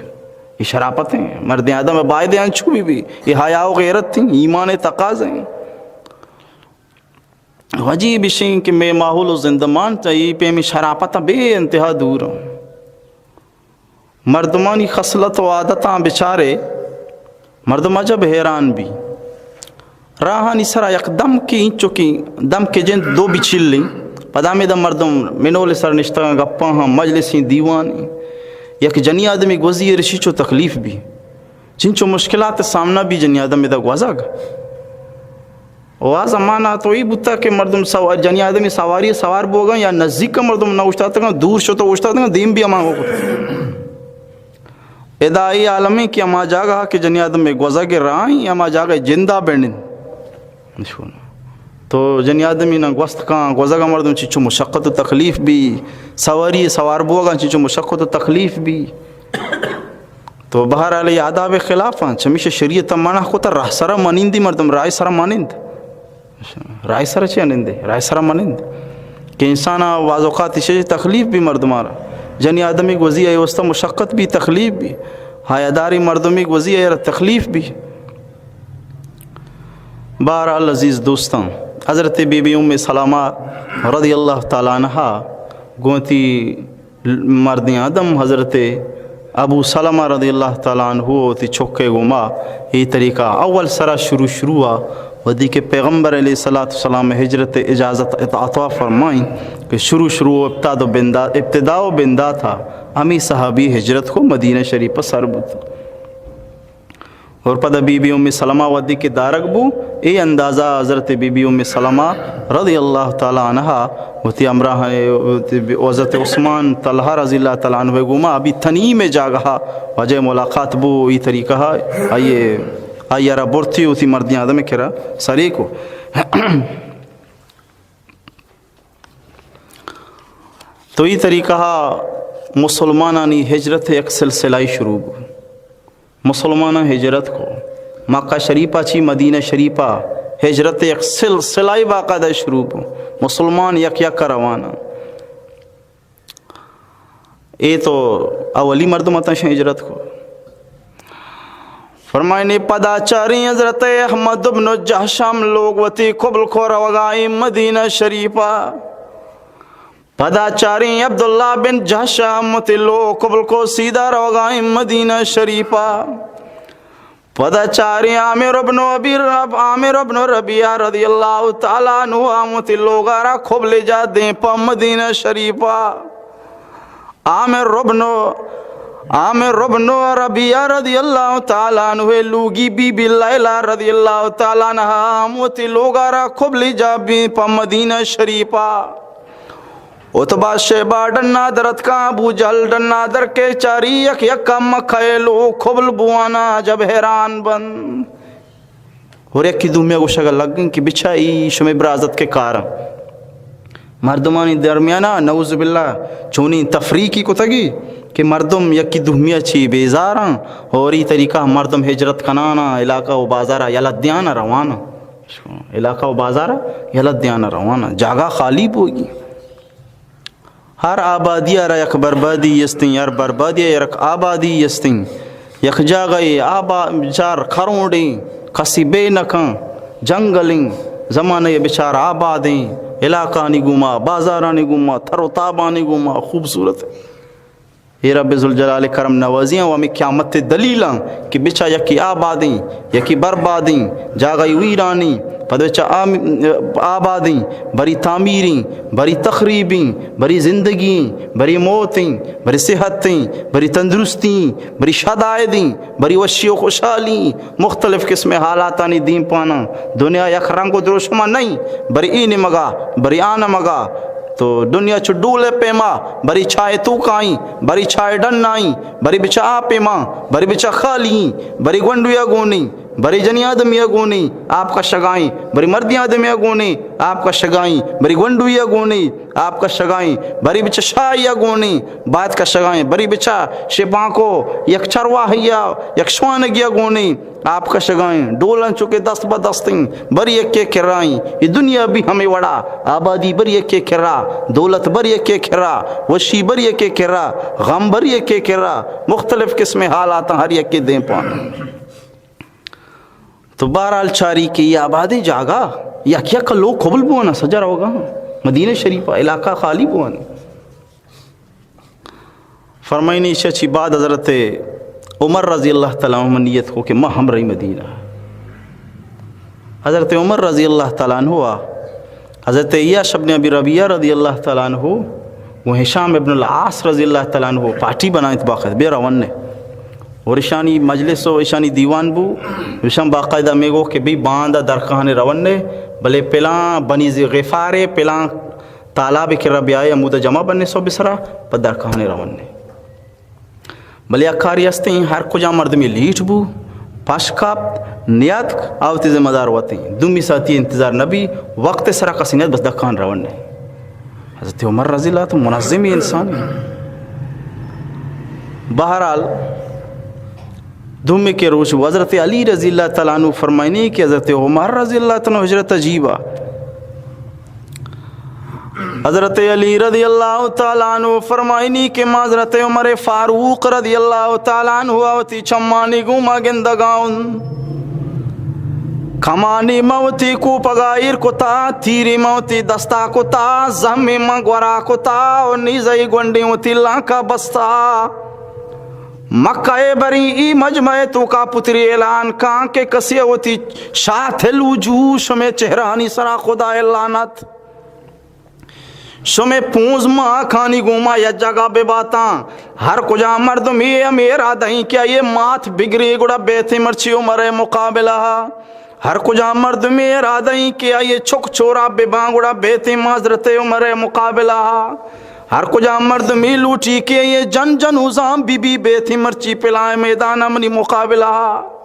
اے شرافت ہیں۔ مردیں آدم بایدیں انچو بی بی۔ اے حیا و غیرت ہیں، ایمان تقاضا ہیں۔ عجیب اشیں کہ مے ماحول و زندمان چہ اے پیمی شرافت بے انتہا دور ہیں۔ مردمانی خصلت و عادتاں بچارے، مردم عجب حیران بی۔ راہانی سرا یک دمکے، اینچو کہ دمکے جند دو بچلیں، پدا ہمیدا مردم منول سر نشتگاں، گپاں ہاں، مجلسیں دیوانیں، یک جنی آدمی گوزی رشی چو تکلیف بی، چنچو مشکلات سامنا بی جنی آدم ادا گوزگ۔ و آ زمانہ تو ای بوتا کہ مردم سوا-، جنی آدمی سواری سوار بوگا یا نزدیک مردم نہ اوشتاتگاں، دور شو تو اوشتاتگاں، دیم بی ہمانگو کت۔ ادا ای عالمی کہ ہما جاگہ کہ جنی آدم گوزگ راہیں، ہما جاگہ جندا بینن۔ تو جنی آدمی نہ گوست کاں، گوزگا مردم چچو مشقت و تکلیف بی، سواری سوار بوگا چچو مشقت و تکلیف بی۔ تو بہرحال اے آداب خلاف انت، چمیشہ شریعت منع کتا، راہ سرا منندی مردم، راہ سرا منند۔ راہ سرا چی انندے؟ راہ سرا منند۔ کہ انسان بعض اوقات ایشی تکلیف بی مردمارا۔ جنی آدمی گوزی اے واسطہ مشقت بی، تکلیف بی۔ حیاداری مردمی گوزی اے تکلیف بی۔ بہرحال عزیز دوستاں، حضرت بی بی ام سلمہ رضی اللہ تعالی عنہا گوں وتی مردیں آدم حضرت ابو سلمہ رضی اللہ تعالی عنہ وتی چکے گوما اے طریقہ اول سرا شروع شروع آ، وہدی کہ پیغمبر علیہ الصلوۃ والسلام ہجرت اجازت عطا فرمائیں کہ شروع شروع ابتدا و بندا-، ابتدا و بندات آ ہمی صحابی ہجرت کو مدینہ شریف سر بوت۔ اور پدا بی بی ام سلمہ وہدی کہ دارگ بو، اے اندازہ حضرت بی بی ام سلمہ رضی اللہ تعالی عنہا وتی ہمراہ، وتی حضرت عثمان طلحہ رضی اللہ تعالی عنہ گوما ابی تنعیم جاگہا واجہ ملاقات بو، ای طریقہ آئیے، آئی را برتی وتی مردیں آدم کرا سرے کو۔ تو ای طریقہ مسلمانانی ہجرت یک سلسلہ شروع بو۔ مسلماناں ہجرت کو۔ مکہ شریفہ چی مدینہ شریفہ ہجرت یک سلسلہ باقاعدہ شروع بو۔ مسلمان یک یک روانہ۔ اے تو اولی مردم اتاں شہ ہجرت کو۔ فرمائنے پدا چاریں حضرت احمد ابن جحشم لوگ وتی قبل کو روگائیں مدینہ شریفہ۔ پدا چاریں عبداللہ بن جحش ہم وتی لوگ قبل کو سیدھا روگائیں مدینہ شریفہ۔ پدا چاریں عامر ابن ابی رب-، عامر ابن ربیعہ رضی اللہ تعالی عنہ ہم وتی لوگا را قبل جا دیں پہ مدینہ شریفہ۔ عامر ابن، عامر ابن ربیعہ رضی اللہ تعالی عنہ لوگی بی بی لیلہ رضی اللہ تعالی عنہا ہم وتی لوگا را قبل جا بیں پہ مدینہ شریفہ۔ عتبہ شیبہ ڈنا در اتکاں، ابو جہل ڈنا در کے چاری، یک یک مکہ لو کھبل بوانا جب حیران بند۔ اور یکی دومی گوشگ لگن کہ بچا ای شمے برازت کے کارن۔ مردمانی درمیانا نعوذ باللہ چونی تفریقی کتگی کہ مردم یکی دومی چی بیزارن اور ای طریقہ مردم ہجرت کنانا، علاقہ و بازارا یلہ دیانا روانا۔ علاقہ و بازارا یلہ دیانا روانا۔ جاگہ خالی بوگی۔ ہر آبادی ء را یک بربادی استیں، ہر بربادی ء یک آبادی استیں۔ یک جاگہ ء آبا-، بچار کھرونڈیں، کسی بے نکن، جنگلیں، زمانہ ء بچار آبادیں، علاقانی گوما، بازارانی گوما، تر و تابانی گوما، خوبصورت۔ اے رب ذوالجلال کرم نوازیاں و ہمیں قیامت دلیلاں کہ بچا یکی آبادیں، یکی بربادیں، جاگہی ویرانی، پد بچا آم-، آبادیں، بری تعمیریں، بری تخریبیں، بری زندگی، بری موتیں، بری صحتیں، بری تندرستی، بری شدائدیں، بری وشی و خوشحالی، مختلف قسم حالاتانی دیم پاناں۔ دنیا یک رنگ و دروشما نہیں، بری ای نمگا، بری آ نمگا۔ تو دنیا چو ڈول پیما، بری چائے توکائیں، بری چائے ڈنائیں، بری بچا آ پیما، بری بچا خالی، بری گونڈویا گونی، بری جنی آدمیا گونی، آپ کشگائیں، بری مردی آدمیا گونی، آپ کشگائیں، بری گونڈویا گونی، آپ کشگائیں، بری بچا شاہیا گونی، بات کشگائیں، بری بچا شپانکو یک چرواہیا، یک شوانگیا گونی، آپ کشگائیں۔ ڈول انچو کہ دست بہ دستیں، بری یکے کرائیں۔ یہ دنیا بھی ہمیں وڑا، آبادی بری یکے کرا، دولت بری یکے کرا، وشی بری یکے کرا، غم بری یکے کرا، مختلف قسم حالات ہر یکے دیم پان۔ تو بہرحال چاری کہ یہ آبادی جاگہ یک یک لوگ قبول بوانا، سجا روگا مدینہ شریف علاقہ خالی بوانا۔ فرمائنی ایشی چی بعد حضرت عمر رضی اللہ تعالیٰ عنہ نیت کو کہ ما ہمراہی مدینہ۔ حضرت عمر رضی اللہ تعالیٰ عنہ آ حضرت عیاش ابن ابی ربیعہ رضی اللہ تعالیٰ عنہ و ہشام ابن العاص رضی اللہ تعالیٰ عنہ پارٹی بنائیں تو باقاعدہ بے رونے۔ اور اشانی مجلس و اشانی دیوان بو، اشان باقاعدہ میگو کہ بی باندا درکانے رونے، بلے پلان بنی ذی غفارے، پلان تالاب کرا بیائے، ہمودا جمع بنے سو بسرا، پہ درکانے رونے۔ بلے یک کاری ہستیں، ہر کجا مردمی لیٹ بو، پش کپت، نیاتک، آ وتی ذمہ دار وتیں۔ دومی ساعتی انتظار نبی، وقت سرا کسی نیت، بس دکان رونے۔ حضرت عمر رضی اللہ تو منظمی انسان۔ بہرحال، دومی کے روچ حضرت علی رضی اللہ تعالیٰ عنہ فرمائنی کہ حضرت عمر رضی اللہ تعالیٰ عنہ ہجرت عجیبہ۔ حضرت علی رضی اللہ تعالیٰ عنہ فرمائنی کہ ما حضرت عمر فاروق رضی اللہ تعالیٰ عنہ وتی چمانی گوما گندگاؤں۔ کمانی ما وتی کوپگا ایر کتا، تیری ما وتی دستا کتا، زہمی ما گورا کتا، و نیزئی گونڈی وتی لانکا بستا۔ مکہ ء بری ای مجمع ء توکا پتری اعلان کاں کہ کسی ء وتی شاہ تھل وجوہ شمے چہرہانی سرا خدا ء لعنت۔ شمے پونز ماکانی گوما یک جاگہ بہ باتاں۔ ہر کجا مردم اے ہمے ارادہ ایں کہ آئی ء مات بگری گڑا بیتیں مرچی عمر ء مقابلہ ء۔ ہر کجا مردمے ارادہ ایں کہ آئی چک چورا بہ باں گڑا بیتیں معذرت عمر ء مقابلہ ء۔ ہر کجا مردمے لوٹی کہ آئی جن جنوزاں بی بی بیتیں مرچی پلائیں میدان ء منی مقابلہ ء۔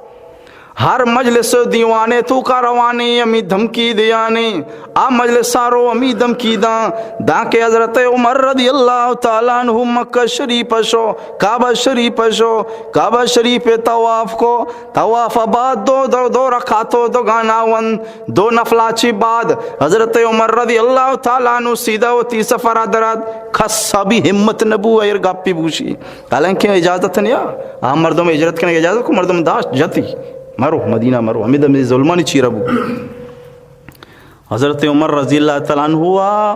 ہر مجلس دیوانے توکا روانے ہمی دھمکی دیانے۔ آ مجلس ء رو ہمی دھمکی داں، داں کہ حضرت عمر رضی اللہ تعالی عنہ مکہ شریف ء شو، کعبہ شریف ء شو، کعبہ شریف ء طواف کو، طواف ء بعد دو، دو، دو رکعت و دو گاناوند، دو نفلا چی بعد حضرت عمر رضی اللہ تعالی عنہ سیدھا وتی سفر ء درات، کس ء بھی ہمت نہ بو ایر گپی بوشی۔ حالانکہ اجازت نیا، آ مردم ہجرت کنگ اجازت کو، مردم داشت جتی، مرو مدینہ مرو، ہمیں دم ظلمانی چیرہ بو۔ حضرت عمر رضی اللہ تعالی عنہ ء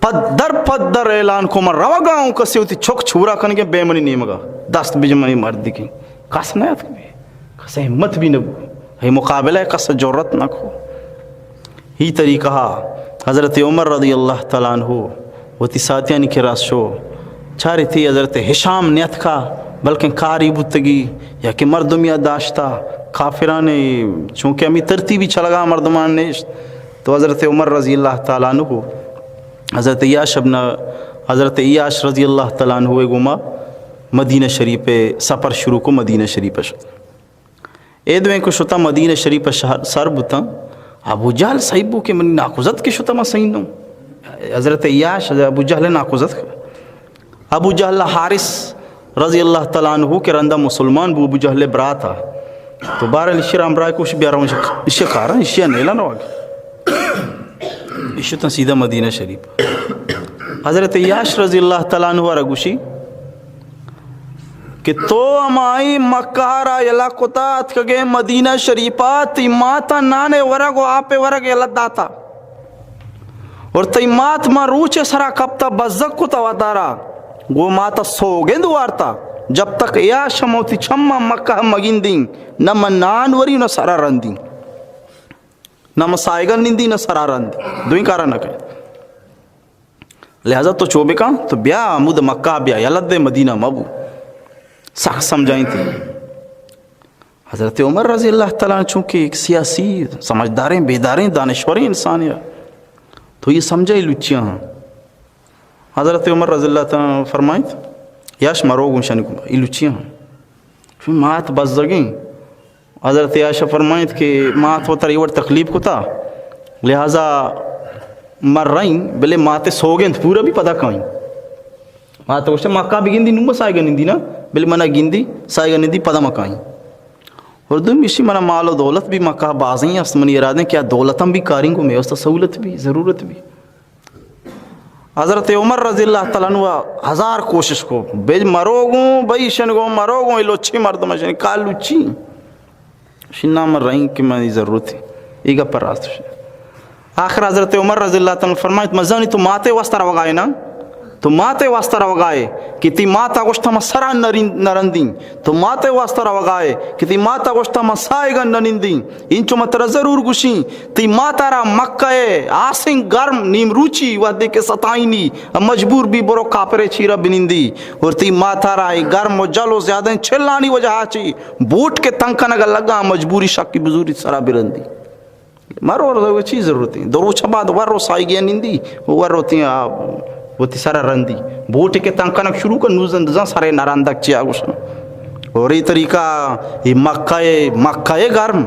پدر پدر اعلان کو، من روگا اوں، کسی وتی چک چورا کنگے بے منی نیمگا، دست بج منی مردی کی۔ کس نہ اتک بی، کس ہمت بھی نہ بو، اے مقابلہ کس جرأت نہ کو۔ ہی طریقہ حضرت عمر رضی اللہ تعالی عنہ وتی ساتیانی کرا شو، چارتی حضرت ہشام نیتکا، بلکن کاری بوتگی یا کہ مردمیا داشتا، کافران، چونکہ ہمیں ترتیبی چلگا مردمان نیشت، تو حضرت عمر رضی اللہ تعالی عنہ حضرت عیاش ابن، حضرت عیاش رضی اللہ تعالیٰ عنہ ء گوما مدینہ شریف ء سفر شروع کو، مدینہ شریف ء شت۔ اے دوئیں کو شتا مدینہ شریف ء شہر سر بوتاں۔ ابو جہل صحیح بو کہ منی ناکوزت کہ شتا ما صحیح نوں۔ حضرت عیاش ابو جہل ناکوزت۔ ابو جہل حارث رضی اللہ تعالیٰ عنہ کہ رندا مسلمان بو، ابو جہل براتا۔ تو بہرحال اشی را ہمراہ کوش بیا رہا ہوں، اشی کارا، اشی نیلا نواگ۔ اشی تاں سیدھا مدینہ شریف۔ حضرت عیاش رضی اللہ تعالیٰ عنہ را گوشی کہ تو ہمائی مکہ را یلا کتا اتکگے مدینہ شریفا، تی ماتا نانے ورگ و آپے ورگ یلا داتا۔ اور تئی مات ما روچے سرا کپتا بزگ کتا وتارا، گو ماتا سوگند وارتا، جب تک عیاش ہم وتی چماں مکہ مگندیں، نہ من نان وری نہ سرا رندیں، نہ من سائگا نندی نہ سرا رندی، دوئیں کارا نہ کئے۔ لہذا تو چو بکن، تو بیا ہمود مکہ بیا، یلہ دے مدینہ مبو۔ سخت سمجھائیں تھی۔ حضرت عمر رضی اللہ تعالیٰ عنہ چونکہ ایک سیاسی، سمجھداریں، بیداریں، دانشوریں انسان ہے، تو یہ سمجھا یہ لچیاں ہاں۔ حضرت عمر رضی اللہ تعالیٰ عنہ فرمائیت، یاش مرو گوں شانی کو، یہ لچیاں ہاں۔ چون مات بزگیں۔ حضرت عائشہ فرمائیت کہ مات وتر یہ وڑ تکلیف کتا، لہذا مرائیں، بلے مات سوگند پورا بھی پدا کائیں۔ ما تو گوشت مکہ بگندی نوں سائیگا نندی نا، بلے منا گندی سائیگا نندی پدا مکائیں۔ اور دومی اشی منا مال و دولت بھی مکہ بازیں است، منی ارادیں کہ آ دولتم بھی کاریں کو، میں است سہولت بھی، ضرورت بھی۔ حضرت عمر رضی اللہ تعالیٰ عنہ ہزار کوشش کو، بج مرو گوں، بھائی شن گوں مرو گوں، اے لچی مردم شن کا لچی۔ شنا من رحیم کہ منی ضرورت ہے۔ یہ گپ راست ہے۔ آخر حضرت عمر رضی اللہ تعالیٰ عنہ فرمائیت، مزانی تو ماتے واسطہ روگائے نا؟ تو ماتے واسطہ روگائے کہ تی ماتا گوشتا من سرا نرین-، نرندیں۔ تو ماتے واسطہ روگائے کہ تی ماتا گوشتا من سائگا ننندیں۔ انچو من ترا ضرور گوشیں، تی ماتا را مکہ ء آسیں گرم نیمروچی وہدے کہ ستائینی، مجبور بی برو کافرے چیرا بنندی۔ اور تی ماتا را اے گرم و جل و زیادہ چلانی وجہ چی بوٹ کے تنگ کنگ لگا، مجبوری شکی بزوری سرا برندی۔ مرو، چی ضرورت ہے؟ دو روچ بعد ور رو سائیگی نندی، ور روتی آ، وتی سرا رندی۔ بوٹ کے تنگ کنگ شروع کن، نوزن دزاں سرے نرندگ چیا گوشن۔ اور یہ طریقہ، یہ مکہ، مکہ گرم،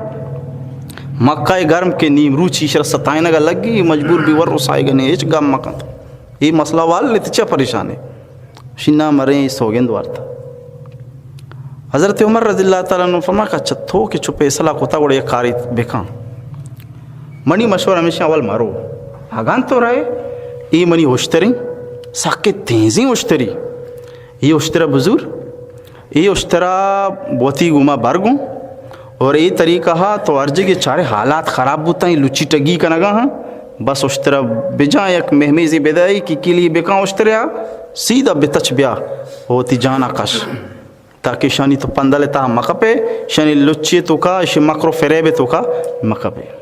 مکہ گرم کے نیمروچی شر ستائنگ لگی، مجبور بی ور رو سائیگا نے ہچ گم مکنت۔ یہ مسئلہ وال لیت چا پریشان ہے۔ شنا مریں سوگند وارتا۔ حضرت عمر رضی اللہ تعالیٰ عنہ فرما کہ اچھا تو کہ چو فیصلہ کتا گڑا یک کاری بکن۔ منی مشورہ ہمیشہ اول مرو۔ اگاں تو رہے، اے منی اشتریں، سکے تیزیں اشتری۔ اے اشترا بزور، اے اشترا بوتی گوما برگوں۔ اور اے طریقہ ہا تو ہر جگہ چارے حالات خراب بوتا ہیں، لچی ٹگی کنگا ہاں۔ بس اشترا بجا یک مہمیزی بدائی کی کلی بکاں اشتریا، سیدھا بتچ بیا، ہوتی جانا کش۔ تاکہ شانی تو پندل تہا مکپے، شانی لچی توکا، شی مکر و فریب توکا مکپے۔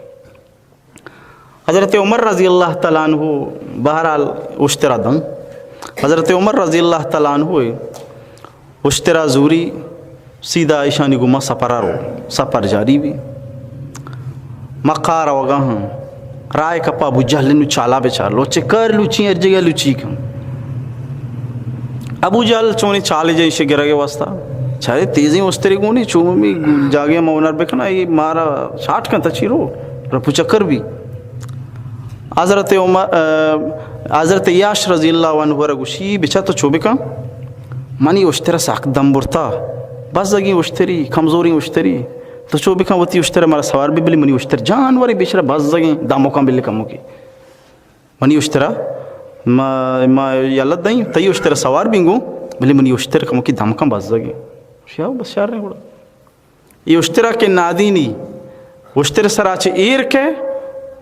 حضرت عمر رضی اللہ تعالیٰ عنہ بہرحال اشترا دن۔ حضرت عمر رضی اللہ تعالیٰ عنہ اشترا زوری سیدھا ایشانی گوما سفر رو، سفر جاری بی۔ مکہ روگا ہاں، رائے کپا ابو جہل نو چالا بچار، لوچے کر لوچی ہر جگہ لوچی کن۔ ابو جہل چونی چالے جائیں شے گرگے واسطہ۔ چارے تیزیں اشترے گونی، چو می جاگے ما ہنر بکنا، یہ مارا شاٹ کن تچی رو، رپو چکر بی۔ حضرت عمر، آ، حضرت عیاش رضی اللہ عنہ را گوشی، بچا تو چو بکن، منی اشتر سخت دم برتا، بزگیں اشتری، کمزوریں اشتری، تو چو بکن وتی اشتر مارا سوار بی، بلی منی اشتر جانورے بیچارہ بزگیں دمکاں بلی کموکی۔ منی اشترا ما، ما یلہ دئیں، تئی اشترا سوار بینگو، بلی منی اشتر کموکی دمکاں بزگیں۔ شیا بس شر گڑا۔ اے اشترا کہ نادینی، اشتر سرا چہ ایر کہ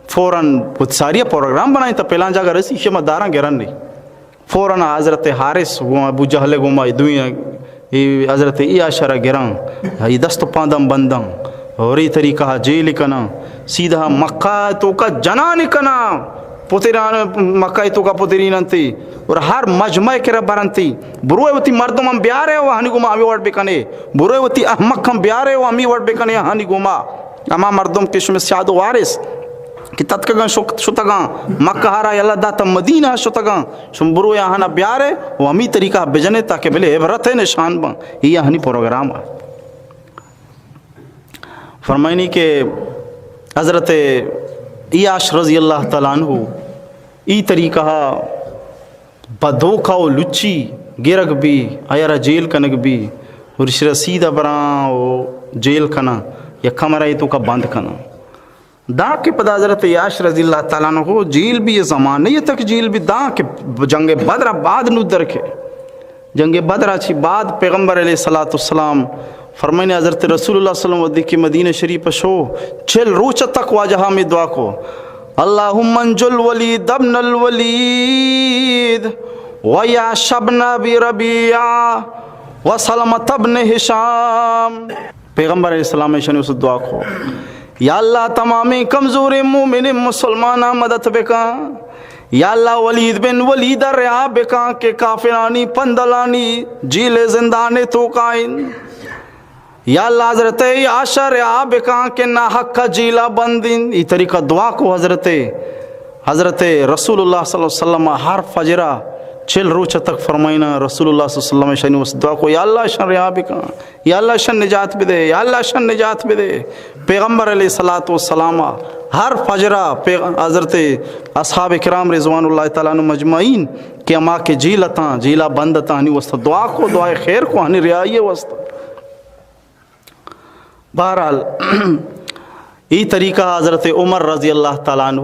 فوراً وت ساری پروگرام بنائیں تا پلان جاگہ رسی، شما داراں گرن نہیں۔ فوراً حضرت حارث گوں ابو جہل گوں ما دوئیں، اے حضرت عیاش را گراں، اے دست و پاندم بنداں، اور اے طریقہ جیل کناں، سیدھا مکہ توکا جنان کناں، پتران مکہ توکا پترین انتی، اور ہر مجمع کرا برنتی، بروئے وتی مردم ہم بیارے و ہنی گوں ما ہمی وڑ بکنے، بروئے وتی احمق ہم بیارے و ہمی وڑ بکنے، ہنی گوں ما ہما مردم کہ شمے سیاد و وارث کہ تتکگاں شک-، شتگاں مکہ را یلہ داتہ مدینہ شتگاں، شم برو آہانا بیارے و ہمی طریقہ بجنے تاکہ بلے عبرت نشان بن۔ یہ آہانی پروگرام ہے۔ فرمائنی کہ حضرت عیاش رضی اللہ تعالیٰ عنہ ای طریقہ پہ دھوکہ و لچی گرگ بی، آیارا جیل کنگ بی، اور اشرا سیدھا براں و جیل کناں یا کمرہ توکا بند کناں۔ داں کہ پدا حضرت عیاش رضی اللہ تعالیٰ عنہ جیل بی، یہ زمانہ تک جیل بی، داں کہ جنگ بدر بعد نو در کے۔ جنگ بدر چی بعد پیغمبر علیہ الصلوۃ والسلام فرمائنے، حضرت رسول اللہ صلی اللہ علیہ وسلم وقتی کہ مدینہ شریف شو، چل روچ تک واجہ ہمیں دعا کو، اللهم انج الولید ابن الولید و عیاش ابن ابی ربیعہ و سلمۃ ابن ہشام۔ پیغمبر علیہ السلام ایشانی واسطہ دعا کو، یا اللہ تمامیں کمزوریں مومنیں مسلماناں مدد بکن۔ یا اللہ ولید بن ولید رہا بکن کہ کافرانی پندلانی جیل زندان توکائن۔ یا اللہ حضرت عیاش رہا بکن کہ ناحق جیلا بندین۔ ای طریقہ دعا کو حضرت، حضرت رسول اللہ صلی اللہ علیہ وسلم ہر فجرہ چل روچ تک فرمائنا رسول اللہ صلی اللہ علیہ وسلم ایشانی واسطہ دعا کو، یا اللہ ایشان رہا بکن۔ یا اللہ شن نجات بدے، یا اللہ شن نجات بدے۔ پیغمبر علیہ الصلوۃ والسلام ہر فجرہ پیغ-، حضرت اصحاب کرام رضوان اللہ تعالیٰ عنہم اجمعین کہ ہما کہ جیل اتاں، جیلا بند اتاں، ہنی واسطہ دعا کو، دعائے خیر کو، ہنی رہائی واسطہ۔ بہرحال، ای طریقہ حضرت عمر رضی اللہ تعالیٰ عنہ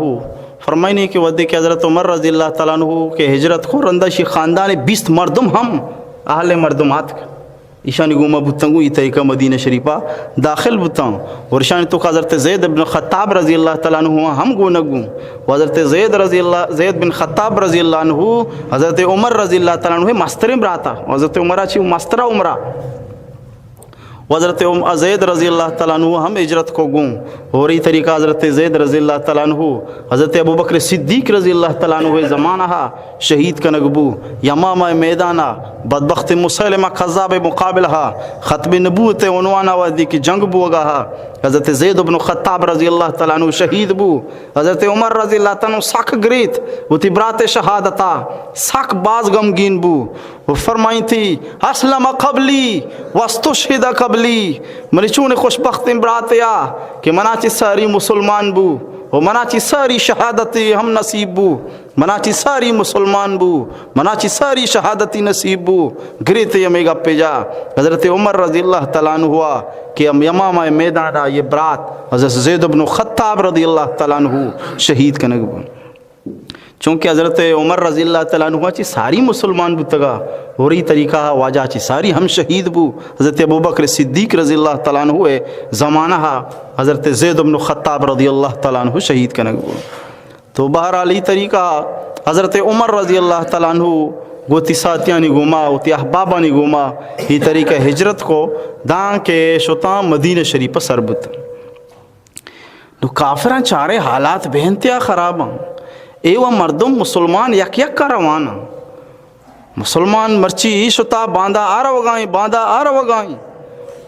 فرمائنی کہ وقتی کہ حضرت عمر رضی اللہ تعالیٰ عنہ کہ ہجرت کو، رندا شی خاندان بیست مردم ہم اہل مردم آتک، ایشانی گوما بوتن، گوں ای طریقہ مدینہ شریفہ داخل بوتن۔ اور ایشانی توکا حضرت زید ابن خطاب رضی اللہ تعالیٰ عنہ ہم گونگ بو۔ و حضرت زید رضی اللہ، زید بن خطاب رضی اللہ عنہ حضرت عمر رضی اللہ تعالیٰ عنہ مستریں براتا، و حضرت عمر چی مسترا عمرہ۔ و حضرت عم-، زید رضی اللہ تعالیٰ عنہ ہم ہجرت کو گوں۔ اور ای طریقہ حضرت زید رضی اللہ تعالیٰ عنہ حضرت ابوبکر صدیق رضی اللہ تعالیٰ عنہ زمانہ شہید کنگ بو۔ یمامہ میدانا بدبخت مسیلمہ کذاب مقابلہ ختم نبوت عنوانا وقتی کہ جنگ بوگا، حضرت زید بن خطاب رضی اللہ تعالیٰ عنہ شہید بو۔ حضرت عمر رضی اللہ تعالیٰ عنہ سک گریت، وتی برات شہادتا سک باز غمگین بو۔ و فرمائنتی، اسلم قبلی واستشہد قبلی، منی چون خوشبختیں براتیا کہ منا چی ساری مسلمان بو و منا چی ساری شہادتی ہم نصیب بو، منا چی ساری مسلمان بو، منا چی ساری شہادتی نصیب بو۔ گریتے ہمے گپے جا حضرت عمر رضی اللہ تعالیٰ عنہ کہ ہم یمامہ میدانا یہ برات حضرت زید بن خطاب رضی اللہ تعالیٰ عنہ شہید کنگ بو۔ چونکہ حضرت عمر رضی اللہ تعالیٰ عنہ چی ساری مسلمان بوتگا، اور ای طریقہ واجہ چی ساری ہم شہید بو۔ حضرت ابوبکر صدیق رضی اللہ تعالیٰ عنہ زمانہ حضرت زید بن خطاب رضی اللہ تعالیٰ عنہ شہید کنگ بو۔ تو بہرحال ای طریقہ حضرت عمر رضی اللہ تعالیٰ عنہ گوتی ساتیانی گوما، وتی احبابانی گوما ای طریقہ ہجرت کو، داں کہ شتاں مدینہ شریف سر بوت۔ نو کافراں چارے حالات بے انتہا خراب ایں۔ اے و مردم مسلمان یک یک کا روان ایں۔ مسلمان مرچی ای شتا باندا آ روگائیں، باندا آ روگائیں۔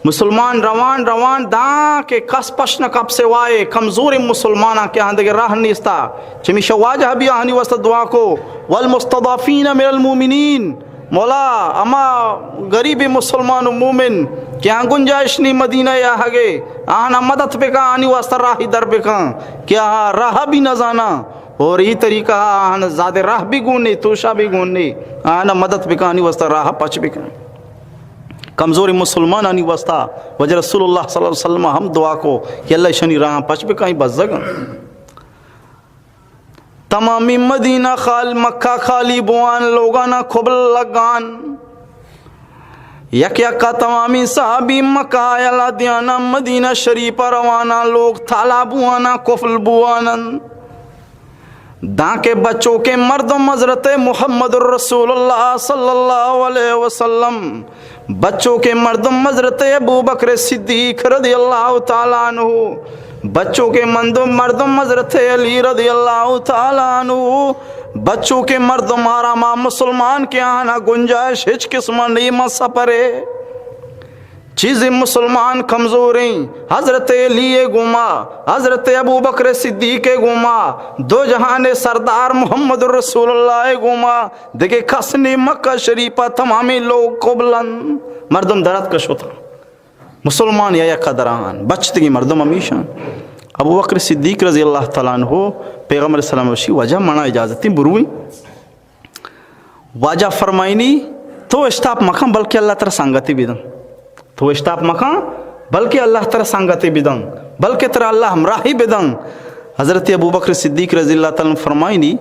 مسلمان روان روان داں کہ کس پش نہ کپ سوائے کمزوریں مسلماناں کہ آہاں دگہ راہ نیستا۔ چمیشا واجہ بی آہانی واسطہ دعا کو، والمستضعفین من المؤمنین۔ مولا، ہما غریب مسلمان و مومن کہ آہاں گنجائش نی مدینہ یا ہگے، آہاں مدد بکن، آہانی واسطہ راہی در بکن کہ آہاں راہ بھی نہ زانا اور ای طریقہ آہاں زیادہ راہ بھی گون نی، توشا بھی گون نی، آہاں مدد بکن، آہانی واسطہ راہ پچ بکن۔ کمزور مسلمانانی واسطہ واجہ رسول اللہ صلی اللہ علیہ وسلم ہم دعا کو کہ اللہ شنی راہ پچ بکن، بزگن۔ تمامی مدینہ خال، مکہ خالی بوان، لوگانا کبل لگان۔ یک یکا تمامی صحابی مکہ یلا دیانا مدینہ شریف روانا، لوگ تالا بوانا، کفل بوانن۔ دانکہ بچوکیں مردم حضرت محمد رسول اللہ صلی اللہ علیہ وسلم بچوکیں مردم حضرت ابوبکر صدیق رضی اللہ تعالی عنہ، بچوکیں مندم مردم حضرت علی رضی اللہ تعالی عنہ، بچوکیں مردم آراما مسلمان کہ آنا گنجائش ہچ قسم نیما سفرے۔ چیزیں مسلمان کمزوریں، حضرت علی ءِ گوما، حضرت ابوبکر صدیق ءِ گوما، دو جہان ءِ سردار محمد رسول اللہ ءِ گوما، دگہ کس نی۔ مکہ شریف ءَ تمامیں لوگ قبلن، مردم درت کشوتاں۔ مسلمان یا یک دران بچتگیں مردم ہمیشاں۔ ابوبکر صدیق رضی اللہ تعالی عنہ، پیغمبر سلام وشی، واجہ منا اجازتیں برویں۔ واجہ فرمائنی، تو اشتاپ مکن، بلکہ اللہ ترا سنگتے بدن۔ تو اشتاپ مکن، بلکہ اللہ ترا سنگتے بدن، بلکہ ترا اللہ ہمراہی بدن۔ حضرت ابوبکر صدیق رضی اللہ تعالی عنہ فرمائنی،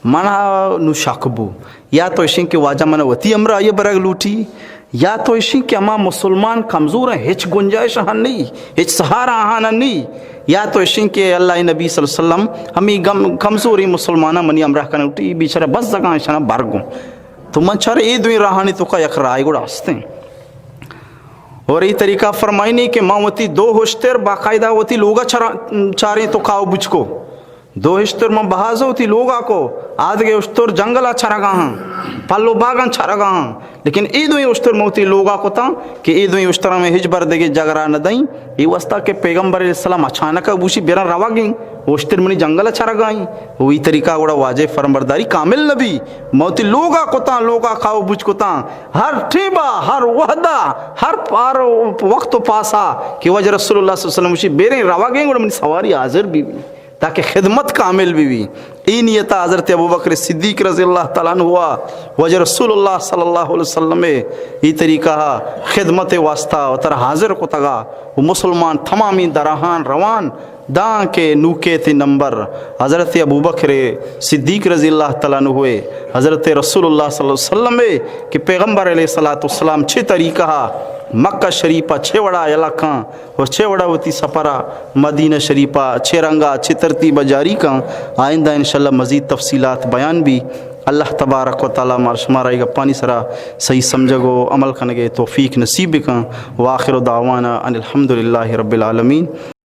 منا نو شک بو، یا تو اشیں کہ واجہ منا وتی ہمراہی برگ لوٹی، یا تو اشیں کہ ہما مسلمان کمزور ہیں، ہچ گنجائش آہان نہیں، ہچ سہارا آہان نہیں، یا تو اشیں کہ اللہ نبی صلی اللہ علیہ وسلم ہمیں گم-، کمزوریں مسلماناں منی ہمراہ کنگ لوٹی، بیچارہ بس زگاں اشانا برگوں۔ تو من چار اے دوئیں راہانی توکا یک راہ گڑا ہستیں۔ اور اے طریقہ فرمائنی کہ من وتی دو ہشتر باقاعدہ وتی لوگا چرا-، چاریں تو کاو بچکو۔ دو ہشتر من بہازو وتی لوگا کو، آدگے ہشتر جنگلا چرگا ہاں، پلو باگاں چرگا ہاں۔ لیکن اے دوئیں اشتر من وتی لوگا کتاں کہ اے دوئیں اشتراں میں ہچ بر دگہ جگرا نہ دئیں۔ اے واسطہ کہ پیغمبر علیہ السلام اچانک بوشی بیرن روگیں، اشتر منی جنگل چرگائیں۔ وہی طریقہ گڑا واجہ فرمبرداری کامل نبی۔ من وتی لوگا کتاں، لوگا کاو بوچ کتاں۔ ہر ٹیبا، ہر وہدا، ہر پار وقت و پاسا کہ واجہ رسول اللہ صلی اللہ علیہ وسلم وشی بیریں روگیں گڑا منی سواری حاضر بی بی۔ تاکہ خدمت کامل بہ بی۔ اے نیتا حضرت ابوبکر صدیق رضی اللہ تعالی عنہ ءَ واجہ رسول اللہ صلی اللہ علیہ وسلم ءِ اے طریقہ ءَ خدمت ءِ واسطہ وترا حاضر کتگا و مسلمان تمامیں دراہان روان داں کہ نوکیت نمبر حضرت ابوبکر صدیق رضی اللہ تعالی عنہ ءِ، حضرت رسول اللہ صلی اللہ علیہ وسلم ءِ کہ پیغمبر علیہ الصلوۃ والسلام چہ طریقہ ءَ مکہ شریف ءَ چہ وڑا یلہ کاں اور چہ وڑا وتی سفر ءَ مدینہ شریف ءَ چہ رنگ ءَ چہ ترتیب ءَ جاری کاں، آئندہ انشاءاللہ مزید تفصیلات بیان بی۔ اللہ تبارک و تعالی مار شمارا اے گپانی سرا صحیح سمجھگ و عمل کنگ ءِ توفیق نصیب بکن۔ وآخر دعوانا ان الحمد للہ رب العالمین۔